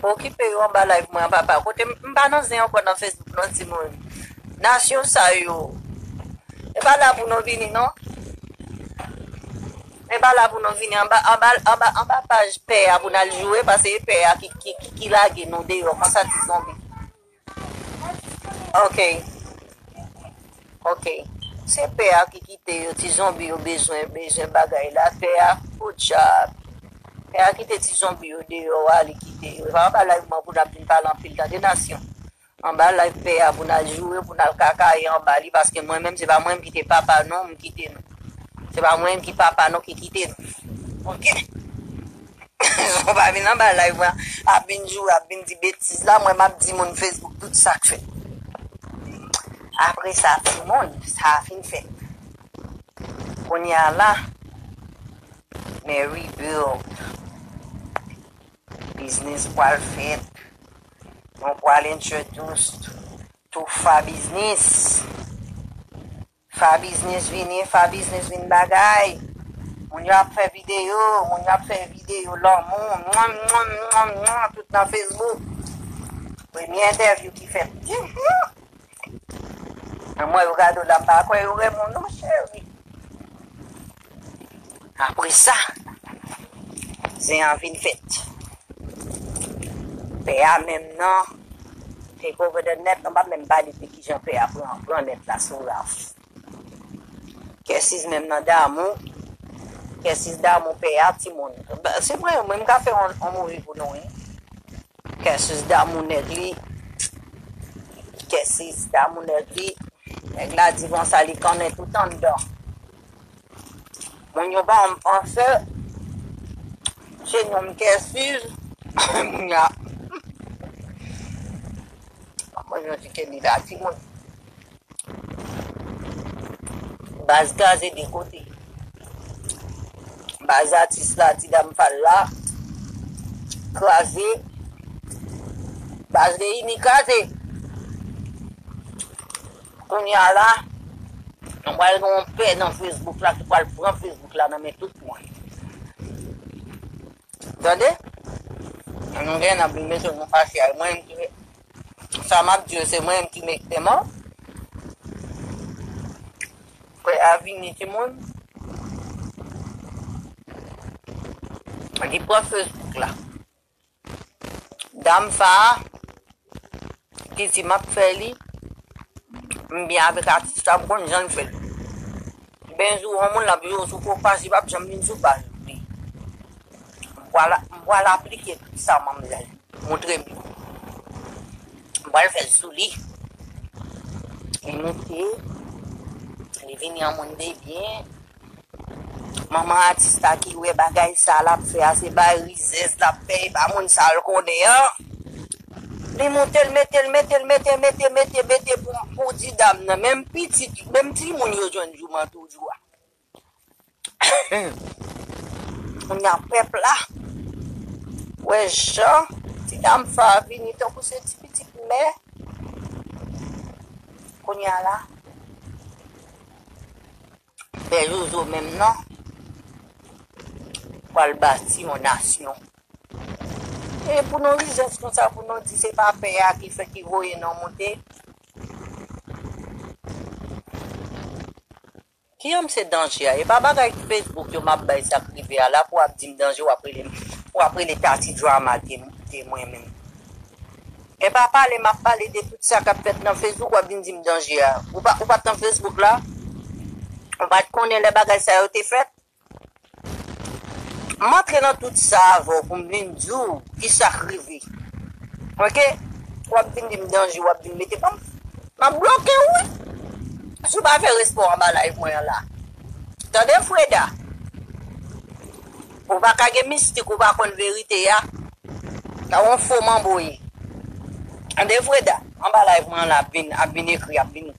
Okipe yo anba live mwen an, papa. Kote m, m pa nan zen ankò nan Facebook non, timoun. Nasyon sa yo. E pa la pou nou vini non. E pa la pou nou vini anba, anba, anba, anba paj pè a pou n al joure, paske e pè a ki, ki, ki, ki lage nou deyò konsa ti zonbi. Ok. Ok. Se pè a ki kite yo, ti zonbi yo bezwen, bezwen bagay la. Pè a, good job. Pè a kite ti zonbi yo deyò a, li kite yo. E pa anba live mwen pou n ap vin pale anpil, tande nasyon. Anba live pè a pou n al joure, pou n al kakaye anba li, paske mwen menm, se pa mwen menm ki te papa nou, m kite nou. Se pa mwen menm ki papa nou ki kite nou. Ok? Ou pa vin anba live mwen ap vin joure, ap vin di betiz la, mwen m ap di moun Facebook tout sa k fèt. Apre sa, timoun, sa a fin fèt. Kounye a la, men rebuild. Biznis pral fèt. Nou pral introduce tou fa biznis. Fa biznis vini, fa biznis vin bagay. Moun yo ap fè videyo, moun yo ap fè videyo lanmou, mwan, mwan, mwan, mwan, tout nan Facebook. Premye entèvyou ki fèt. Mwen yo gade w la, m pa kwè yo renmen w non, cheri. Apre sa, zen an vin fèt. Pè a menm nan, take over the net, nou pa menm pale de kijan pè a pran, pran nèt la sou Ralph. Kèsis menm nan damou, kèsis damou pè a timoun. Se mwen, mwen m ka fè yon, yon movie pou nou, wi. Kèsis damou nèg li, kèsis damou nèg li, nèg la di konsa li konnen tout anndan. Moun yo pa wè m panse, se yon m kèsis, moun ya. Mwen yon ti kèlis la, timoun. Baz kraze de kote. Baz atis la, ti dam fal la, kraze. Baz reyini kraze. Kounye a la, nou pral gen yon pè nan Facebook la ki pral pran Facebook la nan men tout moun. Tande? An nou gen nan bli mete nou fache a mwen menm ki sa m ap di yo se mwen menm ki mete mò. Frè a vini timoun. Li pran Facebook la. Dam sa a ki di m ap fè li, m byen avèk atis la, m konn jan l fè l. Gen jou yon moun l ap jwe sou pwòp paj li, p ap janm vin sou paj li. M pral, m pral aplike tout sa manmzèl montre m yo. M pral fè l sou li. Li moute, li vini an moun de byen. Manman atis la ki wè bagay sa l ap fè a, se bay rizèz l ap fè, e pa moun sa l konnen an. Li moute l, mete l, mete l, mete, mete, mete, mete pou, pou di dam nan. Menm pitit, menm timoun yo jwenn jouman toujou a. Kounye a pèp la wè jan ti dam sa a vini tankou se ti pitit mè. Kounye a la, Pè Jojo menm nan pral bati yon nasyon. E pou nou rizèz konsa, pou nou di se pa pè a ki fè ki voye nou moute. Ki jan m se danje a? E pa bagay Facebook yo m ap bay sa k rive a la pou w ap di m danje, w ap rele m, w ap rele Tati Drama de, de mwen menm. E pa pale m ap pale de tout sa k ap fèt nan Facebook, w ap vin di m danje a. Ou pa, ou pa t nan Facebook la? Ou pa t konnen lè bagay sa yo te fèt? M antre nan tout sa avè w pou m vin di w ki sa k rive. Ok? W ap vin di m danje, w ap vin mete ban m. M ap bloke w, wi. Si w pa fè respè w anba live mwen an la. Tande, Freda? Ou pa ka gen mistik, ou pa konn verite a. Sa yon fo manbo ye. Tande, Freda? Anba live mwen an la, ap vin, ap vin ekri, ap vin,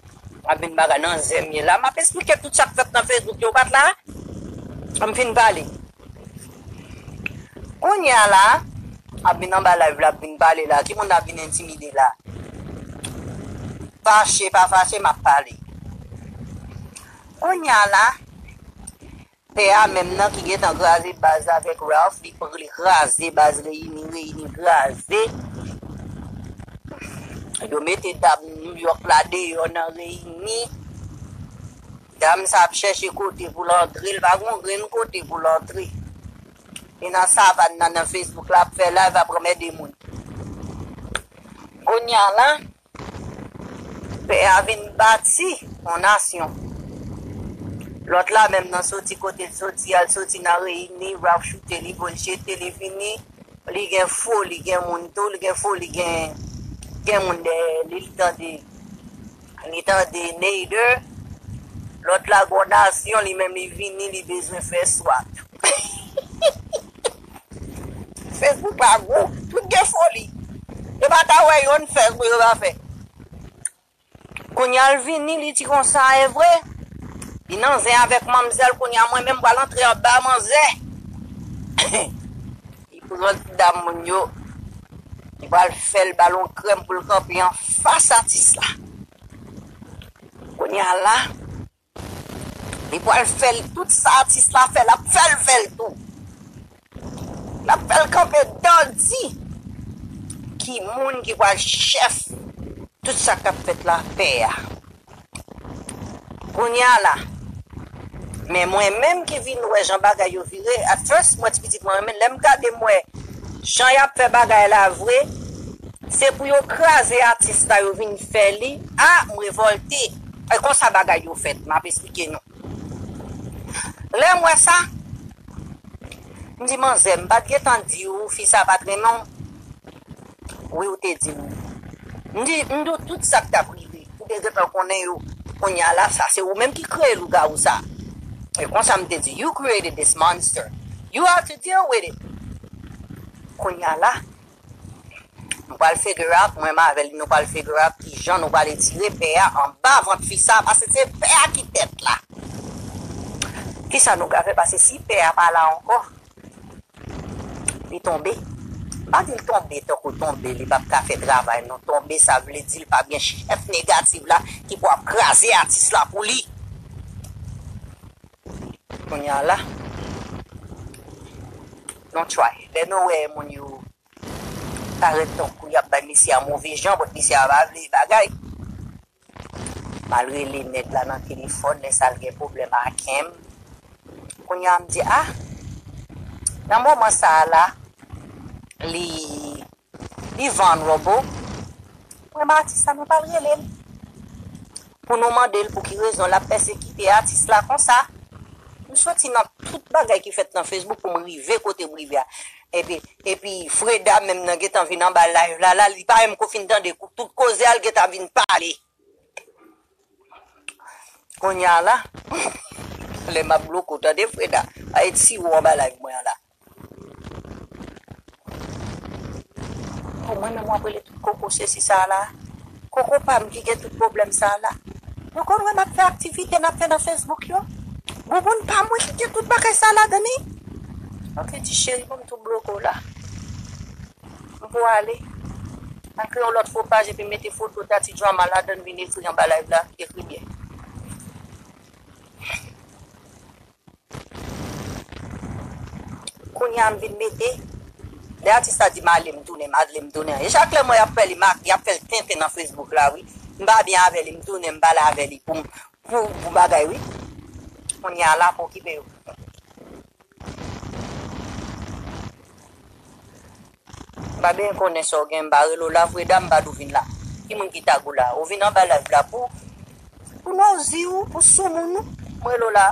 ap vin bagay nan zen m ye la. M ap esplike tout sa k fèt nan Facebook yo, ou pa t la? M fin pale. Kounye a la, ap vin anba live la, ap vin pale la. Ki moun ap vin entimide la? Fache, pa fache, m ap pale. Kounye a la, Pè a menm nan ki gentan kraze baz avèk Ralph, li pr- li kraze baz Reyini, Reyini kraze. Yo mete dam New York la deyò nan Reyini. Dam sa ap chèche kote pou l antre, l pa gon grenn kote pou l antre. E nan savann nan, nan Facebook la, ap fè live, ap anmède moun. Kounye a la, pè a vin bati yon nasyon. Lòt la menm nan soti kote l soti, al soti nan Reyini, Ralph choute li, voye l jete, li vini, li gen foli, gen moun tou, li gen foli, gen, gen moun dèyè li, li tande, li tande Nader. Lòt la gon nasyon, li menm li vini, li bezwen fè swat. Facebook la gou, tout gen foli. Yo pa ta wè yonn fè pou yo pa fè. Kounye a l vini, li di konsa, e vre. Li nan zen avèk manmzèl, kounye a mwen menm pral antre anba manzè. Li pran ti dam moun yo, li pral fè l ba l yon krèm pou l kanpe anfas atis la. Kounye a la, li pral fè l tout sa atis la fè, l ap fè l fè l tou. L ap fè l kanpe dandi. Ki moun ki pral chèf tout sa k ap fèt la, pè a. Kounye a la, men mwen menm ki vin wè jan bagay yo vire, at first, mwen ti pitit mwen renmen, lè m gade m wè jan y ap fè bagay la vre, se pou yo kraze atis la, yo vin fè li, a, m revòlte. E konsa bagay yo fèt, m ap esplike nou. Lè m wè sa, m di, manzè, m pa t gentan di w, fi sa pa t renmen w. Wi, ou te di m. M di, m di w tout sa k t ap rive. Ou te gentan konnen yo. Kounye a la, sa se ou menm ki kreye lougawou sa. E konsa m te di, you created this monster. You have to deal with it. Kounye a la, nou pral figure out, mwen menm avè l, nou pral figure out ki jan nou pral etire pè a anba vant fi sa, paske se pè a ki tèt la. Kisa nou ka fè? Paske si pè a pa la ankò, li tonbe. M pa di l tonbe tankou tonbe, li p ap ka fè travay non. Tonbe, sa vle di l p ap gen chèf negatif la ki pou ap kraze atis la pou li. Kounye a la, nou try. Lè nou wè moun yo parèt tankou y ap bay mesye a move jan, but mesye a pa vle bagay. M al rele nèg la nan telefòn, lè sa l gen pwoblèm ak M. Kounye a m di, a, nan moman sa a la, li, li vulnerable. Mwen, atis la, nou pral rele l. Pou nou mande l pou ki rezon l ap pèsekite atis la konsa. M soti nan tout bagay ki fèt nan Facebook pou m rive kote m rive a. Epi, epi Freda menm nan gentan vin anba live la, la, li pa menm ko fin tande kou-, tout koze a, l gentan vin pale. Kounye a la, lè m ap bloke w, tande Freda, pa et si ou anba live mwen an la. Pou mwen menm w ap rele tout koko sesi sa la. Koko pa m ki gen tout pwoblèm sa la. Nou konn wè m ap fè aktivite n ap fè nan Facebook yo. Bouboun pa mwen ki gen tout bagay sa ladan li. Ok, ti cheri, ban m tou bloke w la. M pou ale. Al kreye yon lòt fo paj epi mete foto Tati Drama ladan l, vin ekri anba live la, ekri byen. Kounye a m vin mete, lè atis la di m ale m tounen, m ale m tounen. E chak lè m wè y ap fè li, m a, y ap fè l tenten nan Facebook la, wi. M pa byen avè li, m tounen, m pale avè li pou m, pou, pou bagay, wi. Kounye a la, pou okipe yo. M pa byen konnen sa w gen, m pa rele w la, Freda, m pa di w vin la. Ki moun ki tag ou la? Ou vin anba live la pou, pou nwazi w, pou soumoun ou. M rele w la.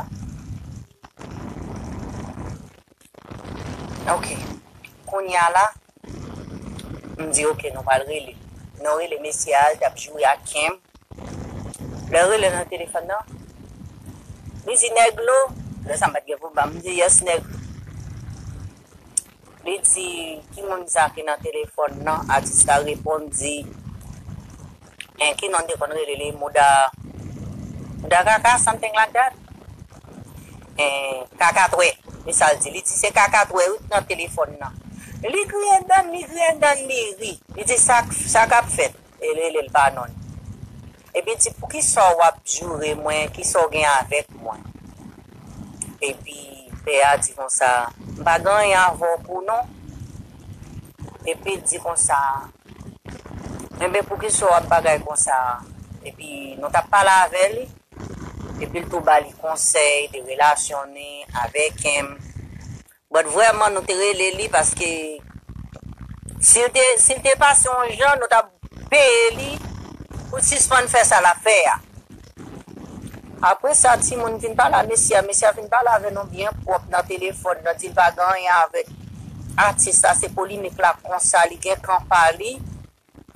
Ok. Kounye a la, m di, ok, nou pral rele. Nou rele mesye a, l t ap joure ak Kim. Lè rele nan telefòn nan, li di, "Nèglo." Lè sa m pa t gen pou ba m, m di, "Yes, nèg." Li di, "Ki moun sa ki nan telefòn nan?" Atis la reponn, di, "En, ki non te konn rele li? Mouda, mouda kaka, something like that?" En, kaka twè. E sa l di. Li di, "Se kaka twè, wi, ki nan telefòn nan." Li griyen dan, li griyen dan, li ri. Li di, "Sa, sa k ap fèt?" E li rele l pa non l. Epi di, "Poukisa w ap joure mwen? Kisa w gen avèk mwen?" Epi pè a di konsa, "M pa gen anyen avè w pou non." Epi l di konsa, "Enben, poukisa w ap bagay konsa?" Epi nou t ap pale avè li. Epi l tou ba li konsèy de relasyone avèk M. But vrèman, nou te rele li paske si l te, si l te pase yon jan, nou t ap peye li pou l sispann fè sa l ap fè a. Apre sa, timoun vin pale a mesye a, mesye a vin pale avè nou byen pwòp nan telefòn nan, di l pa gen anyen avèk atis la, se polemik la konsa, li gen kan pa li.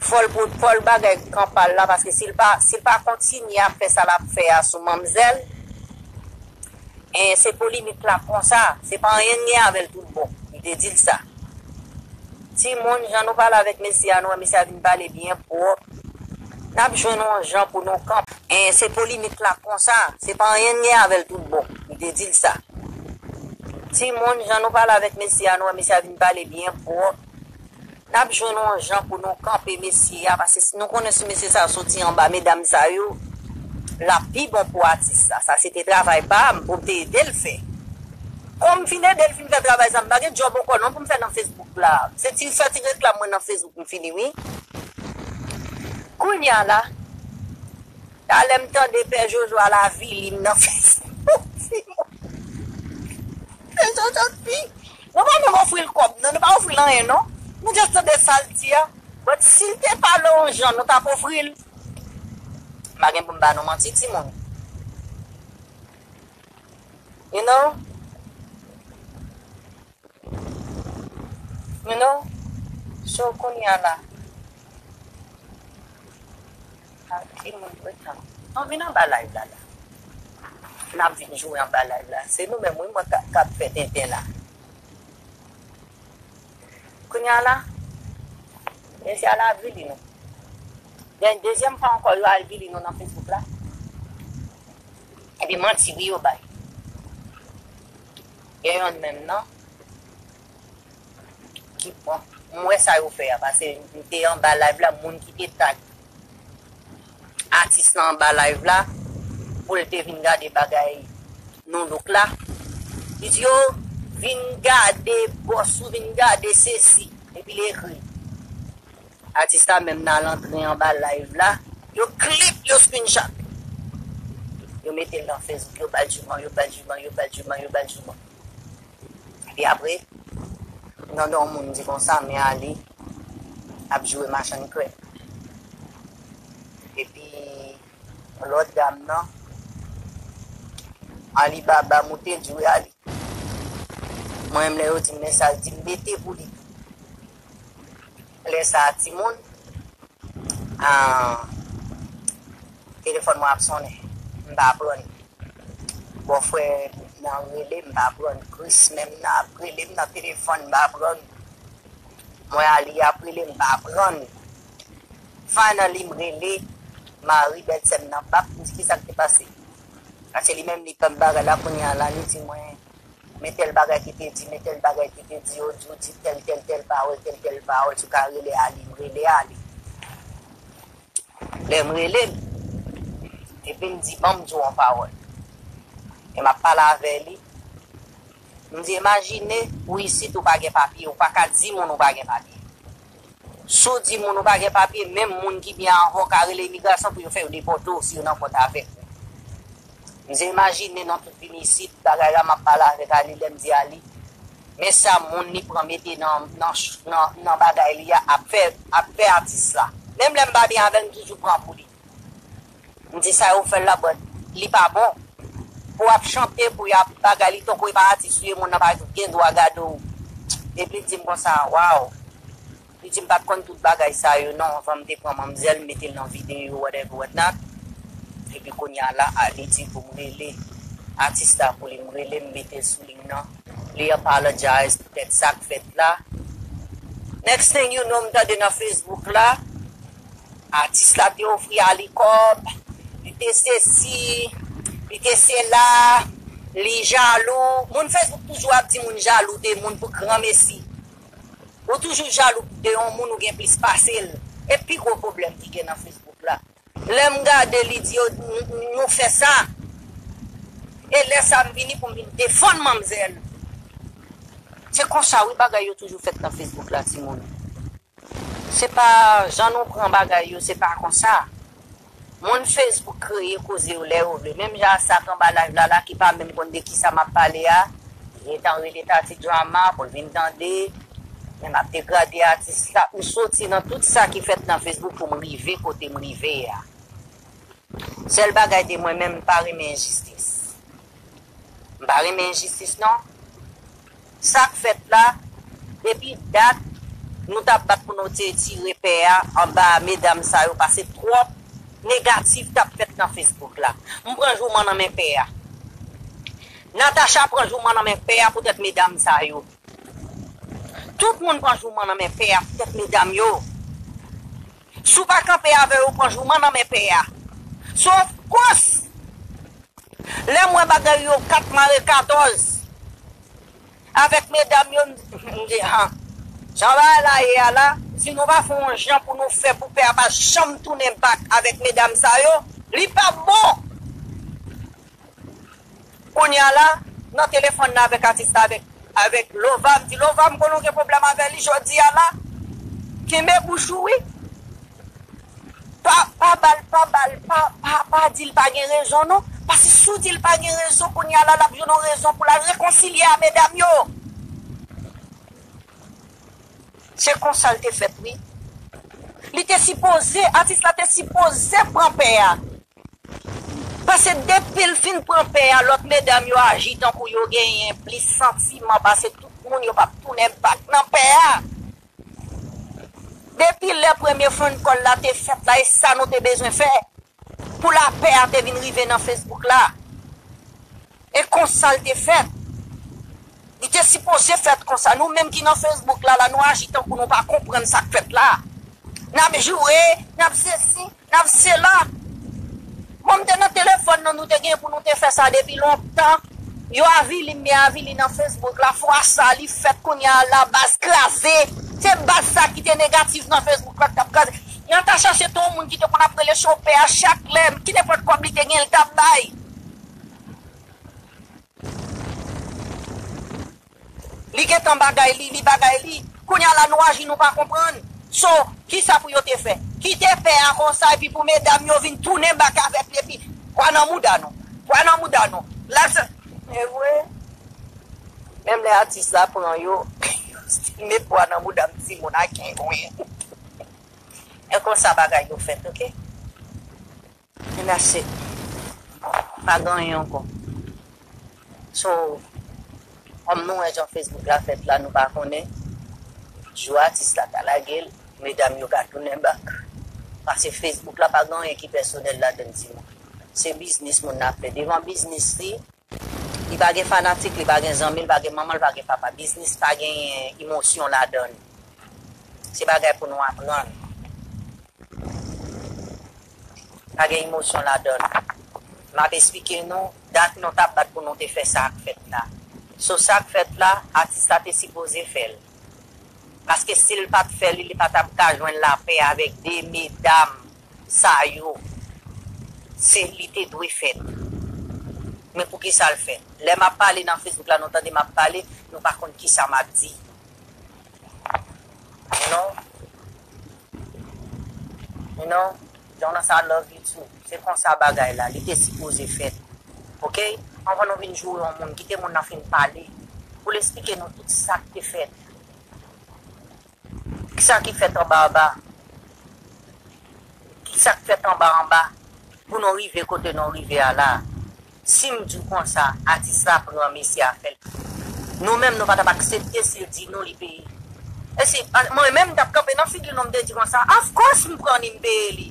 Fò l pou, fò l bagay kan pa l la, paske si l pa, si l pa kontinye ap fè sa l ap fè a sou manmzèl, en, se polemik la konsa, se pa anyen n gen avè l tout bon. Li te di l sa. Timoun, jan nou pale avèk mesye a, nou wè mesye a vin pale byen pwòp. N ap jwenn yon jan pou nou kanpe. En, se polemik la konsa, se pa anyen n gen avè l tout bon. Li te di l sa. Timoun, jan nou pale avèk mesye a, nou wè mesye a vin pale byen pwòp. N ap jwenn yon jan pou nou kanpe mesye a, paske si nou konnen si mesye sa a soti anba medam sa yo, l ap pi bon pou atis la. Sa se te travay pa m pou m te ede l fè. Kòm m fin ede l fin fè travay sa, m pa gen djòb ankò non pou m fè nan Facebook la. Se ti fè ti reklam mwen nan Facebook m fini wi. Kounye a la, talè m tande pè Jojo al avili m nan Facebook. Pè Jojo di, nou pa menm ofri l kòb non, nou pa ofri l anyen non. Nou just tande sa l di a. But si l te pale yon jan, nou t ap ofri l. M pa gen pou m ba nou manti, timoun. You know? You know? So, kounye a la. A, ki moun pretan? Non, vin anba live la, la. N ap vin joure anba live la. Se nou menm, wi, mwen k ap, k ap fè tenten la. Kounye a la, mesye al avili nou. Gen dezyèm fwa ankò, yo avili nou nan Facebook la. Epi manti, wi, yo bay. Gen yonn menm, non. Ki bon. M wè sa yo fè a, paske m te anba live la, moun ki te tag atis lan anba live la, pou l te vin gade bagay nou look la. Li di yo, "Vin gade bòs ou, vin gade sesi." Epi l ekri. Atis la menm nan al antre anba live la, yo clip, yo screenshot. Yo mete l nan Facebook, yo ba l jouman, yo ba l jouman, yo ba l jouman, yo ba l jouman. Epi apre, m tande yon moun di konsa, men Ali ap joure machann krèm. Epi lòt dam nan, Alibaba moute joure Ali. Mwen menm lè yo di m men sa, di m mete pou li. Lè sa a, timoun, ah, telefòn mwen ap sonnen. M pa pran. Bòfrè nan rele, m pa pran. Chris menm nan ap rele m nan telefòn, m pa pran. Mwen, Ali ap rele, m pa pran. Finally, m rele mari bèlsè m nan, m ap di kisa k te pase. Paske li menm, li pran bagay la kounye a la, li di mwen, men tèl bagay ki te di, men tèl bagay ki te di, yo di, yo di tèl, tèl, tèl pawòl, tèl, tèl pawòl, si w ka rele Ali, m rele Ali. Lè m rele l, epi m di, "Ban m di w yon pawòl." E m ap pale avè li. M di, "Imajine, ou isit, ou pa gen papye, ou pa ka di moun ou pa gen papye." Si w di moun ou pa gen papye, menm moun ki byen avè w ka rele imigrasyon pou yo fè yo depòte w si yo nan kont avèk ou. M di, "Imajine, nou tout vin isit, bagay la, m ap pale avèk Ali, lè m di Ali, men sa moun li pran mete nan, nan, nan, nan bagay li a, ap fè, ap fè atis la." Menm lè m pa byen avè l, m toujou pran pou li. M di, "Sa yo fè l la, but li pa bon." Pou w ap chante, pou y ap bagay li, tankou e pa atis ou ye, moun nan pa gen dwa gade w. Epi li di m konsa, "Waw." Li di m pa t konn tout bagay sa yo non, anvan m te pran manmzèl, m mete l nan videyo, whatever, whatnot. Epi kounye a la, a, li di pou m rele atis la pou li, m rele, m mete l sou liy nan. Li apologize poutèt sa k fèt la. Next thing you know, m tande nan Facebook la, atis la te ofri Ali kòb, li te sesi, li te sela, li jalou. Moun Facebook toujou ap di moun jalou de moun pou granmesi. Ou toujou jalou de yon moun ou gen plis pase l. E pi gwo pwoblèm ki gen nan Facebook la. Lè m gade li di yo, "Nou, nou fè sa." E lè sa a, m vini pou m vin defann manmzèl. Se konsa, wi, bagay yo toujou fèt nan Facebook la, timoun. Se pa jan nou pran bagay yo, se pa konsa. Moun Facebook kreye koze yo lè yo vle. Menm jan sa k anba live la, la ki pa menm konn de kisa m ap pale a, li gentan rele Tati Drama pou l vin tande. Men m ap degrade atis la. M soti nan tout sa ki fèt nan Facebook pou m rive kote m rive a. Sèl bagay de mwen menm, m pa renmen enjistis. M pa renmen enjistis non. Sa k fèt la, depi dat, nou t ap bat pou nou te tire pè a anba medam sa yo, pase twòp negatif t ap fèt nan Facebook la. M pran jouman nan men pè a. Natacha pran jouman nan men pè a poutèt medam sa yo. Tout moun pran jouman nan men pè a poutèt medam yo. Si w pa kanpe avè yo, pran jouman nan men pè a. So, of course, lè m wè bagay yo kat mare katòz avèk medam yo, m di, ha, jan bagay la ye a la, si nou pa fè yon jan pou nou fè pou pè a pa janm tounen bak avèk medam sa yo, li p ap bon. Kounye a la, nan telefòn nan avèk atis la, avèk, avèk Lova, m di, Lova, m konnen w gen pwoblèm avè li jodi a la. Kenbe bouch ou, wi. Pa, pa ba l, pa ba l, pa, pa, pa di l pa gen rezon, non. Paske si w di l pa gen rezon, kounye a la, l ap jwenn yon rezon pou l al rekonsilye a medam yo. Se konsa l te fèt, wi. Li te sipoze, atis la te sipoze pran pè a. Paske depi l fin pran pè a, lòt medam yo aji tankou yo genyen plis santiman pase tout moun, yo p ap tounen bak nan pè a. Depi lè premye phone call la te fèt la, e sa nou te bezwen fè pou lapè a te vin rive nan Facebook la. E konsa l te fèt. Li te sipoze fèt konsa. Nou menm ki nan Facebook la, la, nou aji tankou nou pa konprann sa k fèt la. N ap joure, n ap sesi, n ap sela. Bon, m te nan telefòn nan, nou te gen pou nou te fè sa depi lontan. Yo avili m, men avili nan Facebook la. Fwa sa, li fèt kounye a la, baz kraze. Se baz sa ki te negatif nan Facebook la k t ap kraze. Natacha se te yon moun ki te konn ap rele chopè a chak lè, ki nenpòt kòb li te gen, l t ap bay. Li gentan bagay li, li bagay li. Kounye a la, nou aji, nou pa konprann. So, kisa pou yo te fè? Kite pè a konsa, epi pou medam yo vin tounen bak avèk li, epi pwa nan mouda nou. Pwa nan mouda nou. La, se, e vre. Menm lè atis la pran yo, yo still met pwa nan mouda m, timoun, I can't win. E konsa bagay yo fèt, oke? And that's it. Pa gen anyen ankò. So, kòm nou wè jan Facebook la fèt la, nou pa konnen jou atis la ka lage l, medam yo ka tounen bak. Paske Facebook la pa gen anyen ki pèsonèl ladan l, timoun. Se biznis moun nan ap fè. Devan biznis li, li pa gen fanatik, li pa gen zanmi, li pa gen manman, li pa gen papa. Biznis pa gen emosyon ladan l. Se bagay pou nou aprann. Pa gen emosyon ladan l. M ap esplike nou dat nou t ap bat pou nou te fè sa k fèt la. So sa k fèt la, atis la te sipoze fè l. Paske si l pa t fè li, li pa t ap ka jwenn lapè avèk de medam sa yo. Se li te dwe fèt. Men poukisa l fèt? Lè m ap pale nan Facebook la, nou tande m ap pale, nou pa konn kisa m ap di. You know? You know? Jonas, I love you too. Se konsa bagay la, li te sipoze fèt. Oke? Anvan nou vin joure yon moun, kite moun nan fin pale. Pou l esplike nou tout sa k te fèt. Kisa ki fèt anba anba? Kisa k fèt anba anba? Pou nou rive kote nou rive a la. Si m di w konsa, atis la pran mesye a fè l. Nou menm, nou pa t ap aksepte si l di nou li peye. E si, a, mwen menm, m t ap kanpe nan figi nou, m te di konsa, of course, m pran li, m peye li.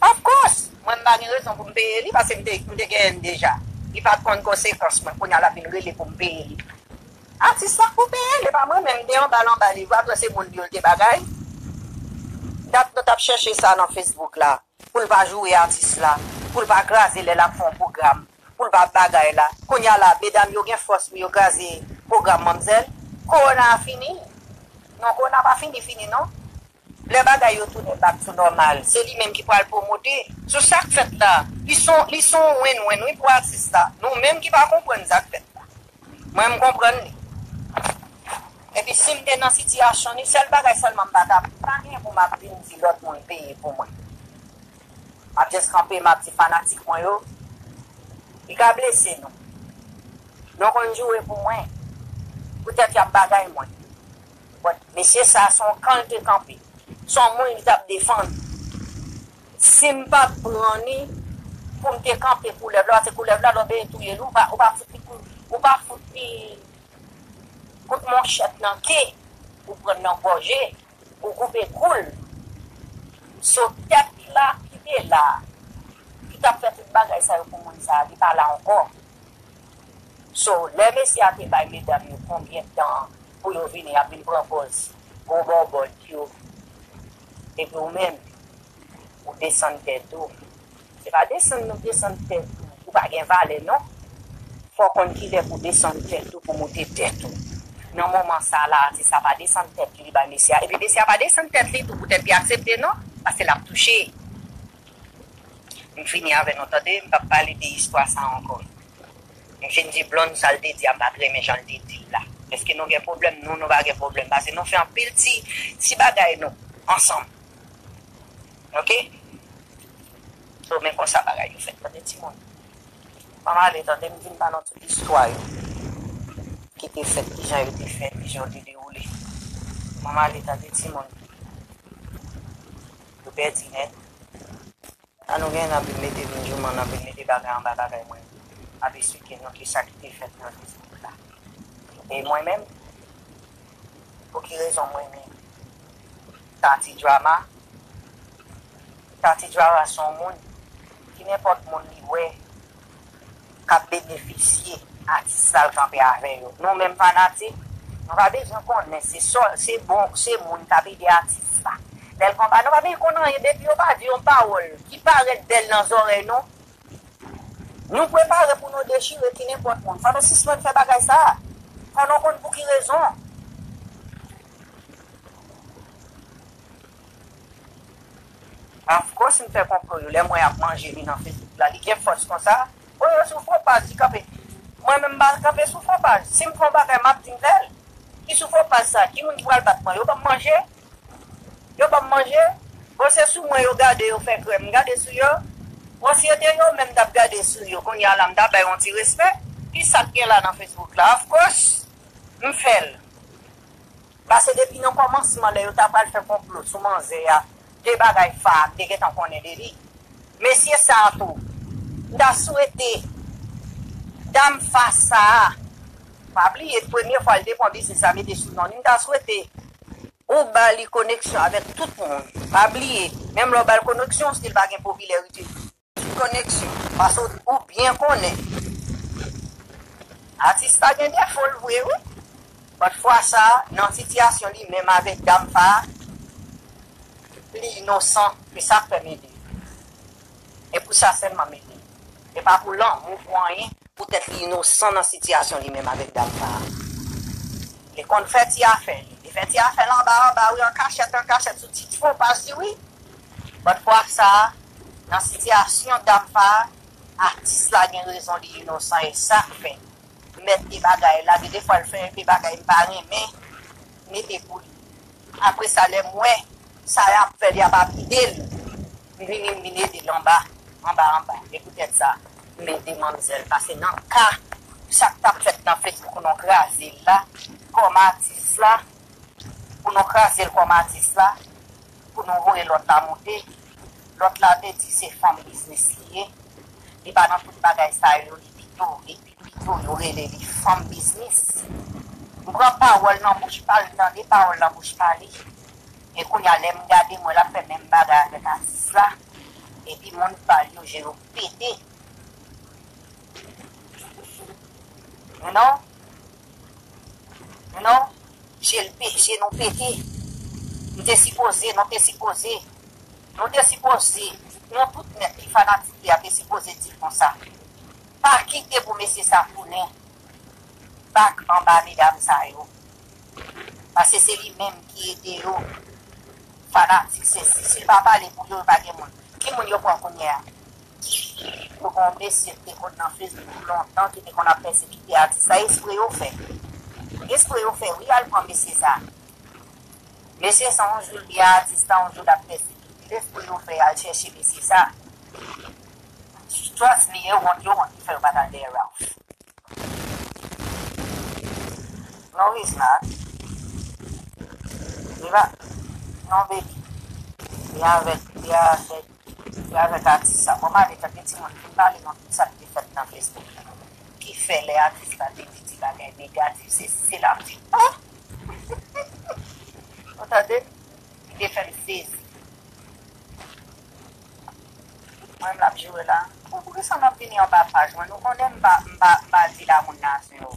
Of course, mwen, m pa gen rezon pou m peye li, paske m te, m te genyen l deja. Li pa t konn konsekans mwen, kounye a l ap vin rele pou m peye li. Atis la pou peye l, e pa mwen menm, m te anba l anba li, vre, apre se moun li yo l te bagay. Dat nou t ap chèche sa nan Facebook la. Pou l pa joure atis la, pou l pa kraze lè l ap fè yon pwogram, pou l pa bagay la. Kounye a la, medam yo gen fòs pou yo kraze pwogram manmzèl. Kowona a fini? Non, kowona pa fini, fini, non. Lè bagay yo tounen back to nòmal, se li menm ki pral pwomote. So sa k fèt la, li son, li son win-win wi pou atis la. Nou menm ki pa konprann sa k fèt la. Mwen m konprann li. Epi si m te nan sitiyasyon li, sèl bagay sèlman m pa t ap, pa gen pou m ap vin di lòt moun peye pou mwen. M ap just kanpe, m ap di fanatik mwen yo, li ka blese nou. Nou konn joure pou mwen. Poutèt y ap bagay mwen. But mesye sa se yon kan l te kanpe. Se yon moun li t ap defann. Si m pa t pran li pou m te kanpe koulèv la, paske koulèv la lè w bezwen touye l, ou pa, ou pa fout li kou, ou pa fout li kout manchèt nan ke, ou pran l nan gòje, ou koupe kou l. So tèt la ki te la, ki t ap fè tout bagay sa yo pou moun sa, li pa la ankò. So, lè mesye a te bay medam yo konbyen tan pou yo vini, y ap vin pran pòz gwo bòbòt yo. Epi ou menm, ou desann tèt ou. Se pa desann nou desann tèt ou. Ou pa gen valè non. Fò w konn kilè pou desann tèt ou, pou moute tèt ou. Nan moman sa la, atis la pa desann tèt li, li bay mesye a. Epi mesye a pa desann tèt li tou poutèt li aksepte non, paske l ap touche. M fini avè nou tande, m p ap pale de istwa sa ankò. M fin di Blonde sa l te di a, m pa t renmen jan l te di l la. Èske nou gen pwoblèm? Non, nou pa gen pwoblèm. Paske nou fè anpil ti, ti bagay nou ansanm. Oke? So, men konsa bagay yo fèt. Tande timoun. Manman ale, tande m vin ba nou tout istwa yo ki te fèt, kijan yo te fèt, kijan yo te dewoule. Manman ale, tande timoun. Yo pèdi nèt. Sa nou gen, n ap vin mete vin jouman, n ap vin mete bagay anba bagay mwen. N ap esplike nou ki sa ki te fèt nan Facebook la. E mwen menm, pou ki rezon mwen menm, Tati Drama, Tati Drama se yon moun, ki nenpòt moun li wè, k ap benefisye atis la l kanpe avè yo. Nou menm fanatik, nou pa bezwen konnen se sò, se bon, se moun k ap ede atis la. Lè l konba, nou pa bezwen konn anyen depi yo pa di yon pawòl ki parèt bèl nan zòrèy nou. Nou prepare pou nou dechire ki nenpòt moun. Fò nou sispann fè bagay sa. Fò nou konn pou ki rezon. Of course, m fè konplo yo. Lè m wè y ap manje li nan Facebook la, li gen fòs konsa. O, yo sou fo paj, li kanpe. Mwen menm, m pa kanpe sou fo paj. Si m fè yon bagay, m ap di m fè l. Ki sou fo paj sa? Ki moun ki pral bat mwen? Yo ban m manje? Yo ban m manje? Bon, se sou mwen yo gade, yo fè krèm. M gade sou yo. Bon, si yo te yo menm, m t ap gade sou yo. Kounye a la, m ta bay yon ti respè. Ki sa k gen la nan Facebook la? Of course, m fè l. Paske depi nan kòmansman, lè yo ta pral fè konplo sou manzè a, de bagay fa a, m te gentan konnen de li. Mesye sa a tou, m ta swete dam fa sa a, pa bliye, premye fwa l te pran biznis la mete sou non li, m ta swete ou ba li koneksyon avèk tout moun. Pa bliye, menm lè w ba l koneksyon, still pa gen popilarite. Koneksyon. Paske ou, ou byen konnen. Atis la gen defo l vre, wi. But fwa sa, nan sitiyasyon li menm avèk dam fa, li inosan. Se sa k fè m ede. E pou sa sèlman m ede. E pa pou lanmou, pou anyen. Poutèt li inosan nan sitiyasyon li menm avèk dam sa a. Li konn fè ti afè li. Li fè ti afè l anba anba, wi, an kachèt, an kachèt, sou ti fo paj li, wi. But fwa sa a, nan sitiyasyon dam sa a, atis la gen rezon, li inosan, e sa k fè m mete bagay la. Gen de fwa l fè enpe bagay m pa renmen mete pou li. Apre sa, lè m wè sa y ap fè l, y ap lapide l, m vini, m vin ede l anba, anba, anba. E poutèt sa, m ede manmzèl. Paske nan ka, sa k t ap fèt nan Facebook, pou nou kraze l la, kòm atis la, pou nou kraze l kòm atis la, pou nou voye lòt la moute, lòt la te di se fanm biznis li ye, li pa nan tout bagay sa yo, li pito, li pito yo rele li fanm biznis. M pran pawòl nan bouch pa l, m tande pawòl nan bouch pa li. E kounye a, lè m gade, m wè l ap fè menm bagay avèk atis la. Epi moun pa l yo, je yo pete. Non. Non. Je l pe-, je nou pete. M te sipoze, nou te sipoze. Nou te sipoze, nou tout nèt ki fanatik li a te sipoze di konsa. Pa kite pou mesye sa tounen bak anba medam sa yo. Paske se li menm ki ede yo. fanatik, se si, si l pa pale pou yo, yo pa gen moun. Ki moun yo pran kounye a? Yo gen yon mesye ki te konn nan Facebook lontan, ki te konn ap pèsekite atis la, espre yo fè. Espre yo fè, wi, al pran mesye sa. Mesye sa, yon jou l byen atis la, yon jou l ap pèsekite l, espre yo fè, al chèche mesye sa. Trust me, yo wont, yo wont, ki fè yo pa t al dèyè Ralph. No, he's not. Li pa. Non, baby. Li avèk, li avèk, li avèk atis sa. Bon, mande tande timoun, vin pale non tout sa ki te fèt nan Facebook la. Ki fè lè atis la te di ti bagay negatif, se, se l ap di. Ah! Ou tande? Li te fè m sezi. Mwen, m ap joure la. Bon, poukisa n ap vini anba paj mwen? Nou konnen m pa, m pa, m pa di la moun nasyon yo.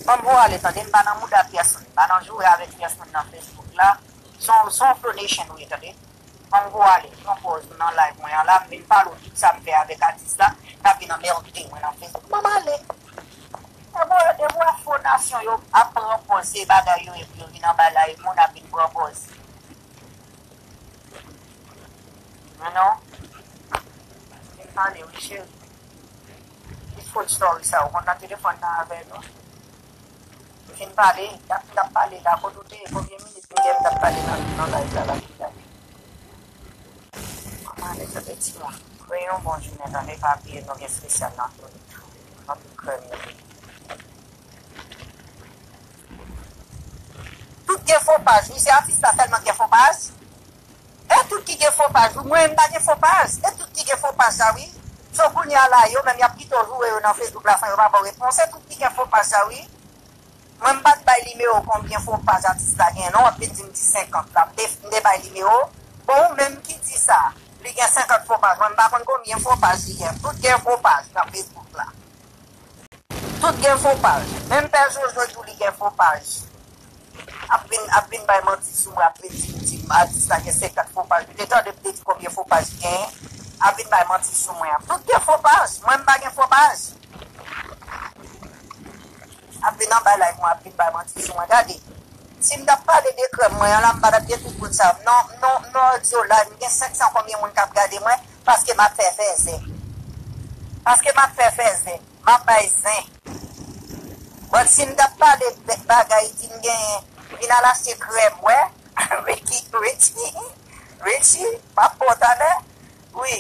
Ban m vwale, tande, m pa nan mouda pyès moun. M pa nan joure avèk pyès moun nan Facebook la. Se yon, se yon Flow Nation wi, tande. Ban m vwale, pran pòz ou nan live mwen an la, m vin pale w tout sa m fè avèk atis la, n ap vin anmède mwen nan Facebook. Ban m ale. Depi w wè fo nasyon yo ap pran pòz se bagay yo epi yo vin anba live moun ap vin pran pòz. Men non. Vin pale wi cheri. Ki fout story sa? Ou konn nan telefòn nan avè l non? Vin pale, t ap, t ap pale la, kote w te ye, konbyen minit m gen m t ap pale nan, nan live la, la, la. Kòman ale tande timoun? Kreye yon bon jounen, tande, pa bliye nou gen espesyal nan tout, nan tout krèm yo. Tout gen fo paj, wi, se atis la sèlman gen fo paj. E tout ki gen fo paj, wi. Mwen menm m pa gen fo paj. E tout ki gen fo paj sa, wi. So kounye a la, yo menm y ap kite w joure yo nan Facebook la san yo pa ba w repons. E tout ki gen fo paj sa, wi. Mwen m pa t bay nimewo konbyen fo paj atis la gen, non. W ap vin di m di senkant la. M te, m te bay nimewo. Bon, ou menm ki di sa, li gen senkant fo paj. Mwen m pa konn konbyen fo paj li gen. Tout gen fo paj nan Facebook la. Tout gen fo paj. Menm Pè Jojo di w li gen fo paj. Ap vin, ap vin bay manti sou mwen, ap vin di, di m atis la gen senkant fo paj. Ou te tande m te di konbyen fo paj li genyen? Ap vin bay manti sou mwen. Tout gen fo paj. Mwen m pa gen fo paj. Ap vin anba live mwen, ap vin bay manti sou mwen. Gade. Si m t ap pale de krèm mwen an la, m pa t ap gen tout moun sa yo. Non, non, non, audio live, m gen senk san konbyen moun k ap gade mwen, paske m ap fè fèzè. Paske m ap fè fèzè. M ap bay zen. But si m t ap pale de bagay, di m genyen, vin al achte krèm, wè. Ricky, Richie, Richie, m ap ba w talè. Wi.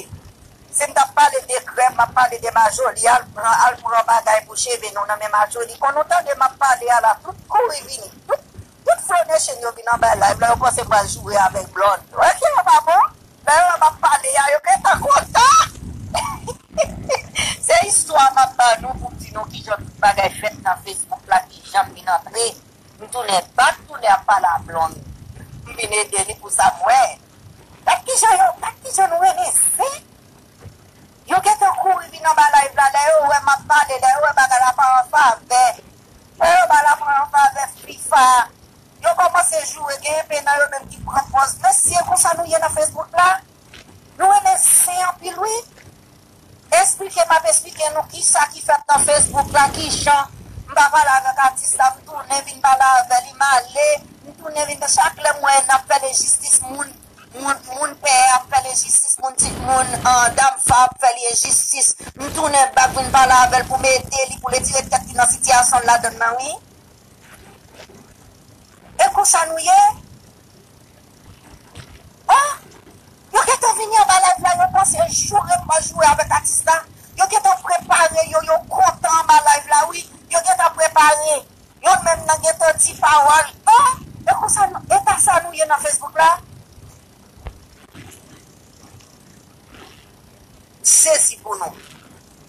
Si m t ap pale de krèm, m ap pale de Majoli, al pran, al pran bagay pou cheve nou nan men Majoli. Kon nou tande m ap pale a la, tout kouri vini. Tout, tout Flow Nation yo vin anba live la, yo panse m pral joure avèk Blonde. Wè ki yo pa bon? Lè yo wè m ap pale a, yo gentan kontan. Se istwa m ap ba nou pou m di nou kijan tout bagay fèt nan Facebook la, kijan m vin antre. M tounen bak, tounen ap pale a Blonde. M vin ede li pou sa m wè. Gad kijan yo, gad kijan nou renmen zen. Yo gentan kouri vin anba live la, lè yo wè m ap pale, lè yo wè bagay la pa an favè. Lè yo bagay la pa an favè FIFA. Yo kòmanse joure, genyen pè nan yo menm ki pran pòz. Mesye, konsa nou ye nan Facebook la? Nou renmen zen anpil, wi. Esplike, m ap esplike nou kisa ki fèt nan Facebook la, kijan m pa pale avèk atis la, m tounen vin pale avè l, m ale, m tounen vin, chak lè m wè n ap fè l enjistis, moun, moun, moun pè ap fè l enjistis, moun ti, moun, ah, dam fa ap fè li enjistis, m tounen bak vin pale avè l pou m ede li, pou retire tèt li nan sitiyasyon l ladann nan, wi. E konsa nou ye? Oh! Yo gentan vini anba live la, yo panse joure m pral joure avèk atis la. Yo gentan prepare yo, yo kontan anba live la, wi. Yo gentan prepare. Yonn menm nan gentan di pawòl. Oh! E konsa nou, eta sa nou ye nan Facebook la? Sezi pou nou.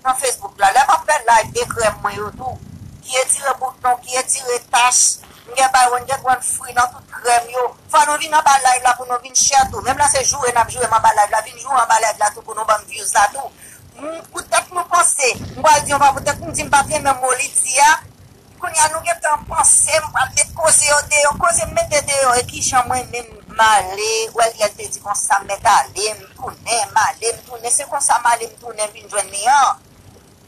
Nan Facebook la, lè m ap fè live de krèm mwen yo tou, ki etire bouton, ki etire tach, m gen bay one get one free nan tout krèm yo. Fò nou vin anba live la pou nou vin share tou. Menm lè se joure n ap joure m anba live la, vin joure anba live la tou pou nou ban m views la tou. M, poutèt nou panse, m pral di yon pa poutèt m di m pa t renmen mo li di a, Kounye a nou gentan panse m pral met koze yo deyò. Koze m mete deyò, e kijan mwen menm m ale, Wèlyèl te di konsa, m mèt ale, m tounen, m ale, m tounen. Se konsa m ale, m tounen vin jwenn li an.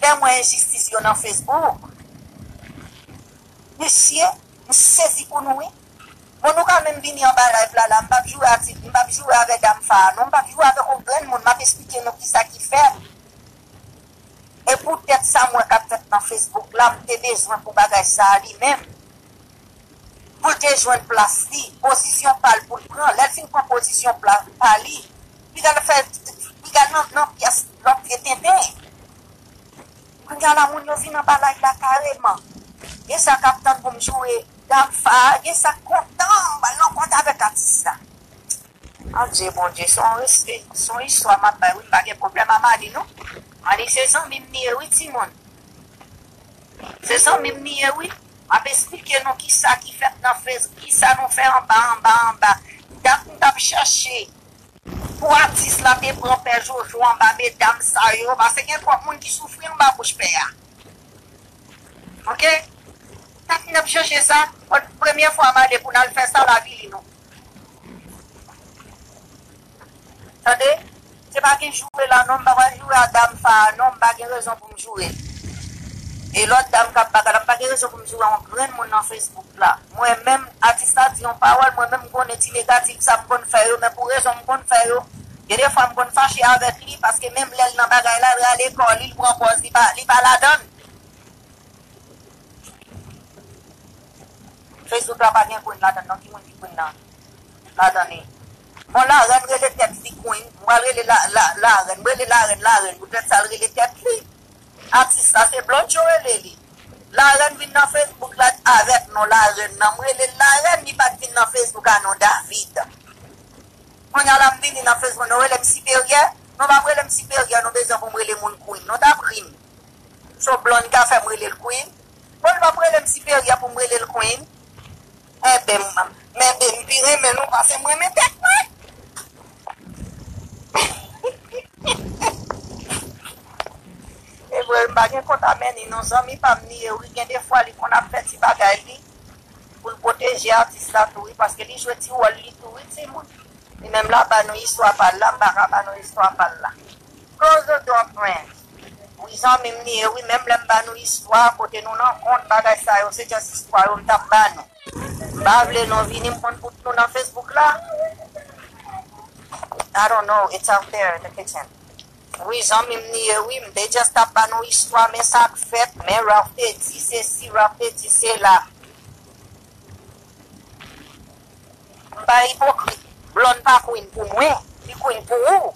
Lè m wè enjistis yo nan Facebook, Mesye, m sezi pou nou, wi. Bon, nou ka menm vini anba live la, la, m p ap joure ati, m p ap joure avè dam sa a, non, m p ap joure avèk yon grenn moun, m ap esplike nou kisa ki fèt. E poutèt sa m wè k ap fèt nan Facebook la, m te bezwen pou bagay sa a li menm. Pou l te jwenn plas li, pozisyon pa l pou l pran. Lè l fin pran pozisyon pla- pa li, piga l fè, piga l nan, nan pyès lòt vye tenten. Kounye a la, moun yo vin anba live la kareman. Gen sa k ap tann pou m joure dam sa a, gen sa k kontan, m pral nan kont avèk atis la. Adje Bondye, se yon respe, se yon istwa m ap bay, wi, m pa gen pwoblèm a Mani, non. Mani se zanmi m li ye, wi, timoun. Se zanmi m li ye, wi. M ap esplike nou kisa ki fèt nan Facebook, kisa nou fè anba, anba, anba. Dat m t ap chache pou atis la te pran pè Jojo anba medam sa yo, paske gen twòp moun ki soufri anba bouch pè a. Oke? Dat m t ap chache sa, premye fwa m ale pou n al fè sa l avili nou. Tande? Se pa gen joure la non, m pa pral joure a dam sa a non, m pa gen rezon pou m joure l. E lòt dam k ap bagay la, m pa gen rezon pou m joure yon grenn moun nan Facebook la. Mwen menm, atis la di yon pawòl, mwen menm m konnen ti negatif sa m konn fè yo, men pou rezon m konn fè yo, gen de fwa m konn fache avèk li, paske menm lè l nan bagay la, l rale kò li, l pran pòz, li pa, li pa ladan l. Facebook la pa gen Queen ladan l non, ki moun ki Queen nan? Ladan li. Bon, Larèn rele tèt li Queen, m pral rele la, la, Larèn, m rele Larèn, Larèn, poutèt sa l rele tèt li. Atis la se Blonde yo rele li. Larèn vin nan Facebook la avèk non Larèn nan, m rele l Larèn, li pa t vin nan Facebook a non David. Kounye a la m vini nan Facebook, nou rele m siperyè, nou p ap rele m siperyè, nou bezwen pou m rele moun Queen, nou t ap ri m. So Blonde ka fè m rele l Queen. Bon, l p ap rele m siperyè pou m rele l Queen. Enben, m, men ben, m pi renmen nou pase m renmen tèt mwen. E vre, m pa gen kont a Mani non, zanmi pa m li ye, wi, gen de fwa li konn ap fè ti bagay li pou l pwoteje atis la tou, wi, paske li jwe ti wòl li tou, wi, timoun. Li menm la ba nou istwa pa l la, m pa ka ba nou istwa pa l la. Close the door, Prince. Wi, zanmi m li ye, wi, menm lè m ba nou istwa, kote nou nan kont, bagay sa yo, se just istwa yo m t ap ba nou. M pa vle nou vini m konn bout nou nan Facebook la. I don't know, it's out there in the kitchen. Wi, zanmi m li ye, wi, m te just ap ba nou istwa, men sa k fèt, men Ralph te di sesi, Ralph te di sela. M pa ipokrit. Blonde pa Queen pou mwen, li Queen pou ou.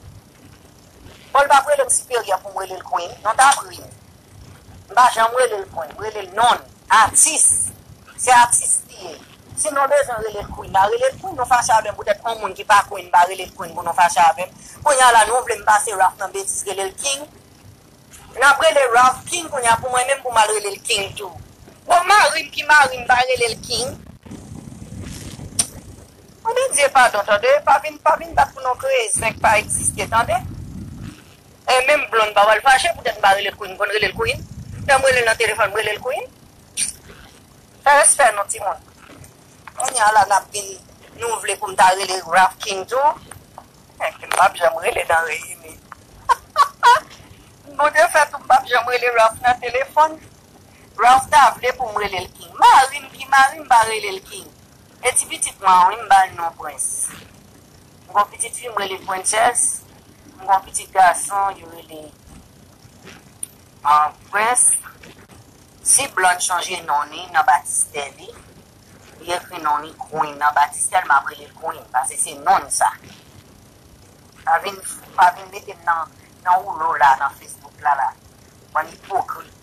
Bon, l p ap rele m siperyè pou m rele l Queen. Non, t ap ri m. M pa janm rele l Queen, m rele l non. Atis. Se atis li ye. Si nou bezwen rele l Queen, n a rele l Queen, nou fache avè m poutèt yon moun ki pa Queen, pa rele l Queen pou nou fache avè m. Kounye a la, nou vle m pase Ralph nan betiz, rele l King. N ap rele Ralph King kounye a pou mwen menm pou m al rele l King tou. Bon, mari m ki mari m pa rele l King. Bondye padon, tande, pa vin, pa vin bat pou non kreye zen k pa egziste, tande. E menm Blonde pa pral fache poutèt m pa rele l Queen, m konn rele l Queen. Lè m rele l nan telefòn, m rele l Queen. Fè respè nou, timoun. Kounye a la, n ap vin, nou vle pou m ta rele Ralph King tou. Enki m p ap janm rele nan reyini. Bondye fè tou m p ap janm rele Ralph nan telefòn. Ralph ta vle pou m rele l King. Mari m ki mari m pa rele l King. E ti pitit mwen an, wi, m ba l non Prince. M gon pitit fi, m rele l Princess. M gon pitit gason, yo rele, ah, Prince. Si Blonde chanje non li nan batistè li, li ekri non li Queen nan batistè l, m ap rele l Queen, paske se non l sa. Pa vin, pa vin mete m nan, nan woulo la, nan Facebook la, la. Bann ipokrit.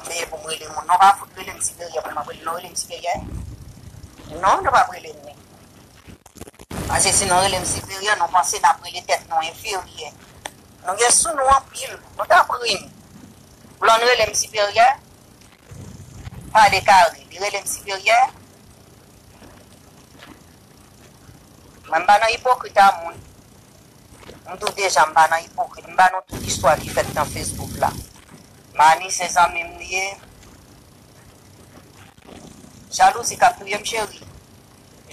Meye pou m rele moun. Non, pa fout rele m siperyè pou m ap rele. Non, rele m siperyè. Non, nou p ap rele m li. Paske si nou rele m siperyè, nou panse n ap rele tèt nou enferyè. Nou gen sou nou anpil. Nou t ap ri m. Blonde rele m siperyè. Pale kare. Li rele m siperyè. Mwen m pa nan ipokrit a moun. M di w deja, m pa nan ipokrit. M ba nou tout istwa ki fèt nan Facebook la. Mani se zanmi m li ye. Jalouzi k ap touye m, cheri.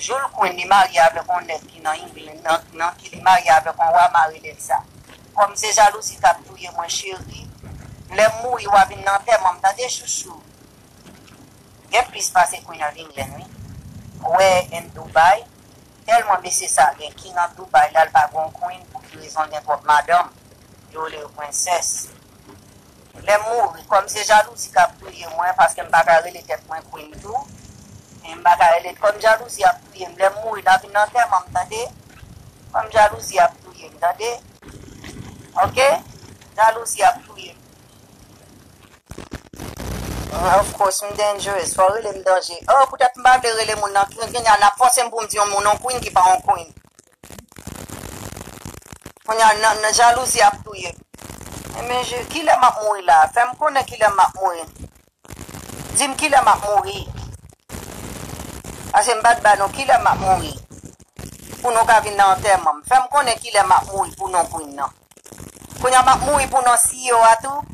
Jou l Queen li marye avèk yon nèg ki nan England, nan, nan ki li marye avèk yon wa, m a rele l sa. Kòm se jalouzi k ap touye mwen, cheri, Lè m mouri, w a vin nan antèman m, tande, chouchou. Gen plis pase Queen of England, wi. Where in Dubai? Tèlman mesye sa gen king an Dubai, la l pa gon queen, pou ki rezon l gen twòp madanm? Yo rele yo prensès. Lè m mouri, kòm se jalouzi k ap touye mwen, paske m pa ka rele tèt mwen queen tou, e m pa ka rele, kòm jalouzi ap touye m, lè m mouri, n a vin nan antèman m, tande? Kòm jalouzi ap touye m, tande? Ok? Jalouzi ap touye m. Ah, of course, m dangerous. Fò w rele m danje. Oh, poutèt m pa vle rele moun nan queen, kounye a l ap fòse m pou m di yon moun yon queen ki pa yon queen. Kounye a, nan, nan jalouzi ap touye m. Enben, je, kilè m ap mouri la? Fè m konnen kilè m ap mouri. Di m kilè m ap mouri. Paske m pa t ba nou kilè m ap mouri. Pou nou ka vin nan antèman m. Fè m konnen kilè m ap mouri pou non queen nan. Kounye a m ap mouri pou non C E O a tou.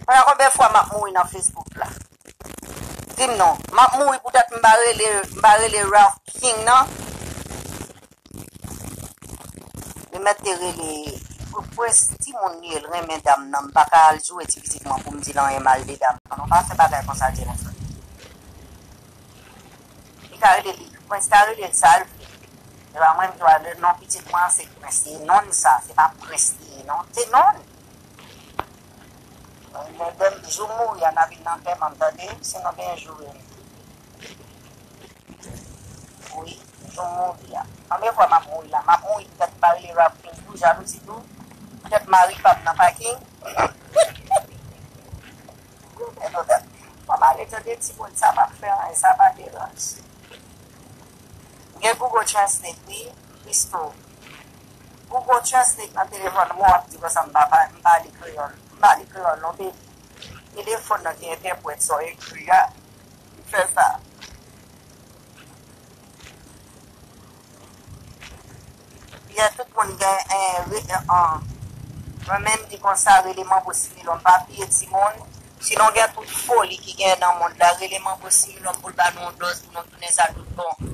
Kounye a konbyen fwa m ap mouri nan Facebook la? Di m non. M ap mouri poutèt m pa rele, m pa rele Ralph King nan. Li mèt te rele Prince, timoun li ye, l renmen dam nan. M pa ka al joure ti pitit mwen pou m di l anyen mal de dam nan. Non, pa fè bagay konsa, Jennifer. Li ka rele li, Prince ka rele l sa l vle. E pa mwen m dwa le non pitit mwen an se Prince. E non l sa, se pa Prince li ye, non. Se non l. Lè, lè jou m mouri a, n a vin nan antèman m, tande? Sinon, gen jou wi. Wi, jou m mouri a. Konbyen fwa m ap mouri la? M ap mouri poutèt m pa rele Ralph King tou, jalouzi tou. Poutèt mari pa m nan pa king. Mwen ale tande timoun, sa p ap fè anyen, sa pa deranje. Gen Google Translate, wi, Christo. Google Translate nan telefòn mwen, w ap di konsa m pa, pa, m pa li kreyòl. M pa li kreyòl, non, baby. Telefòn nan ki entèprèt sa w ekri a. M fè sa. Yè, tout moun gen, eh, re-, eh, ah. Mwen menm di konsa, rele Manbo Similon, m pa bliye timoun. Sinon gen tout foli ki gen nan mond la, rele Manbo Similon pou l ba nou yon dòz pou nou tounen sa tout bon.